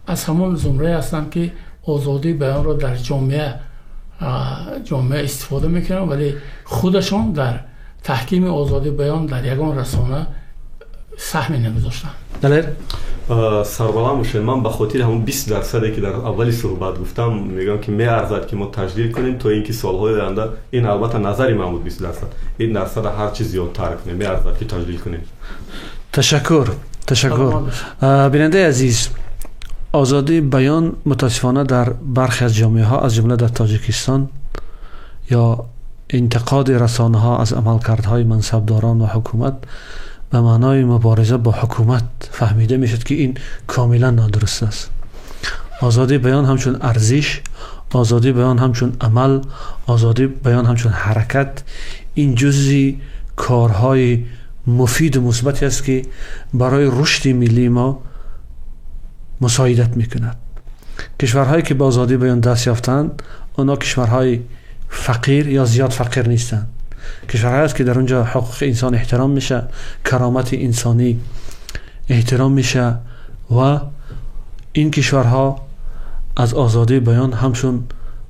D: аз ҳамон зумрае ҳастанд, ки озодии баёнро дар ҷомеа истифода мекунанд, вале худашон дар таҳкими озодии баён дар ягон расона саҳме нагузоштанд.
C: Далер.
B: Сарбаланд бошед. Ман ба хотири ҳамон 20% ки дар аввали суҳбат гуфтам, мегӯям ки меарзад ки мо таҷдид кунем, то ин ки солҳои оянда, ин албатта назари ман буд, 20%, ин дарсада ҳар чи зиёдтар кунем, меарзад ки таҷдид кунем.
C: Ташаккур, ташаккур. Бинандаи азиз, озодии баён мутаассифона дар бархе аз ҷомеаҳо, аз ҷумла дар Тоҷикистон, ё интиқоди расонаҳо аз амалкардҳои мансабдорон ва ҳукумат ба маънои мубориза бо ҳукумат фаҳмида мешуд, ки ин комилан нодуруст аст. Озодии баён ҳамчун арзиш, озодии баён ҳамчун амал, озодии баён ҳамчун ҳаракат, ин ҷузъи корҳои муфиду мусбате аст, ки барои рушди миллии мо мусоидат мекунад. Кишварҳое ки ба озодии баён даст ёфтаанд, онҳо кишварҳои фақир ё зиёд фақир нестанд. Кишварҳое аст, ки дар онҷо ҳуқуқи инсон эҳтиром меша, каромати инсонӣ эҳтиром меша ва ин кишварҳо аз озодии баён ҳамчун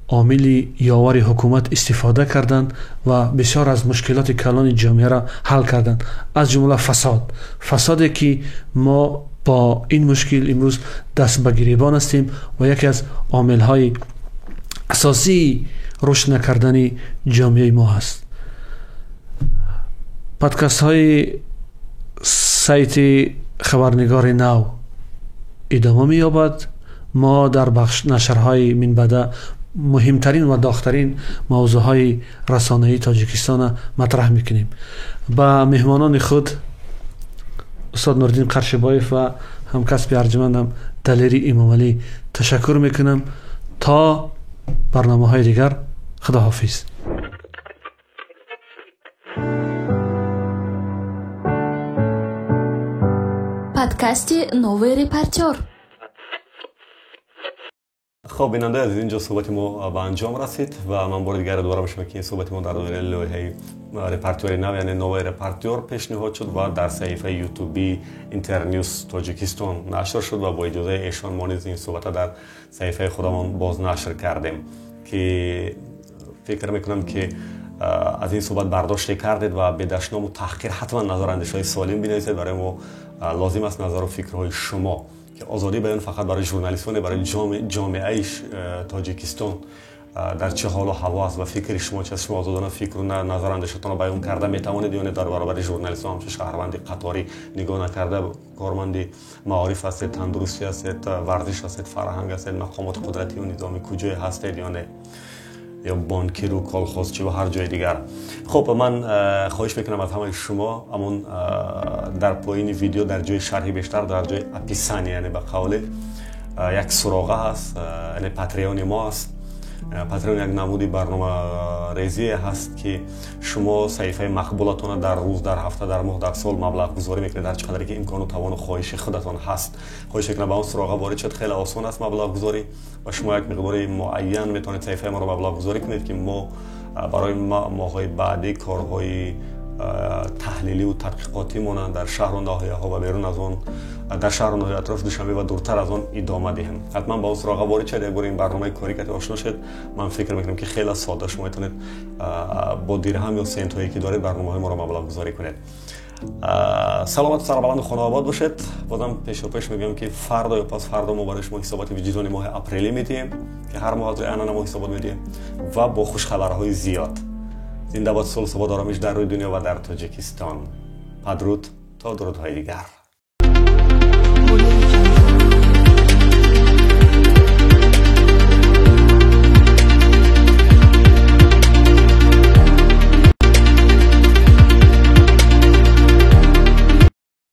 C: омили ёвари ҳукумат истифода карданд ва бисёр аз мушкилоти калони ҷомеаро ҳал карданд, аз ҷумла фасод. Фасоде ки мо бо ин мушкил имрӯз даст ба гиребон ҳастем ва яке аз омилҳои асосии рушд накардани ҷомеаи мо ҳаст. Подкастҳои сайти хабарнигори нав идома меёбад. Мо дар бахш нашрҳои минбаъда муҳимтарин ва доғтарин мавзӯъҳои расонаии Тоҷикистонро матраҳ мекунем. Ба меҳмонони худ устод Нуриддин Қаршибоев ва ҳамкасби арҷмандам Далери Имомалӣ ташаккур мекунам. То барномаҳои дигар, худоҳофиз.
E: Подкасти «Новый репортер».
A: Хоб, бинандаи азиз, инҷо суҳбати мо ба анҷом расид ва ман бори дигар ёдовар мешавам, ки ин суҳбати мо дар доираи лоиҳаи репортёри нав, яъне «Новый репортёр», пешниҳод шуд ва дар саҳифаи ютуби Интерньюс Тоҷикистон нашр шуд ва бо иҷозаи эшон мо низ ин суҳбата дар саҳифаи худамон боз нашр кардем, ки фикр мекунам, ки аз ин суҳбат бардоште кардед ва бедашному таҳқир ҳатман назару андешаҳои солим бинависед. Барои мо лозим аст назару фикрҳои шумо, ки озодии баён фақат барои журналистоне, барои ҷомеаи Тоҷикистон дар чӣ ҳолу ҳаво аст ва фикри шумо чи аст. Шумо озодона фикру назару андешатонро баён карда метавонед ё не дар баробари журналистон ҳамчун шаҳрванди қаторӣ нигоҳ накарда, корманди маориф ҳастед, тандурустӣ ҳастед, варзиш ҳастед, фарҳанг ҳастед, мақомоти қудратию низомӣ куҷое ҳастед ё не, ё бонкиру колхозчӣ ва ҳар ҷои дигар. Хуб, ман хоҳиш мекунам аз ҳамаи шумо, ҳамон дар поини видео, дар ҷои шарҳи бештар, дар ҷои описание, яъне ба қавле як суроға ҳаст, яъне патреони мо аст. Патреон як намуди барномарезие ҳаст, ки шумо саҳифаи мақбулатонро дар рӯз, дар ҳафта, дар моҳ, дар сол маблағгузорӣ мекунед, ҳар чӣ қадаре ки имкону тавону хоҳиши худатон ҳаст. Хоҳиш мекунам ба он суроға ворид шуд. Хеле осон аст маблағгузорӣ ва шумо як миқдори муайян метавонед саҳифаи моро маблағгузорӣ кунед, ки мо барои моҳҳои баъдӣ корҳои таҳлилию тадқиқотӣ монанд дар шаҳру ноҳияҳо ва берун аз он, дар шаҳру ноҳияи атрофи Душанбе ва дуртар аз он идома диҳем. Ҳатман ба он суроға ворид шавед, як бор ин барномаи корӣ кати ошно шед. Ман фикр мекунам, ки хеле сода шумо метавонед бо дирҳам ё сентҳое ки доред барномаҳои моро маблағгузорӣ кунед. Саломату сарбаланду хонаобод бошед. Бозам пешопеш мегӯям, ки фардо ё пас фардо мо барои шумо ҳисоботи виҷдони моҳи апрелӣ медиҳем, ки ҳар моҳ аз рӯи анъана мо ҳисобот медиҳем ва бо хушхабарҳои зиёд. Зинда бод сулҳ, субот, оромиш дар рӯи дунё ва дар Тоҷикистон. Падруд то дурудҳои дигар.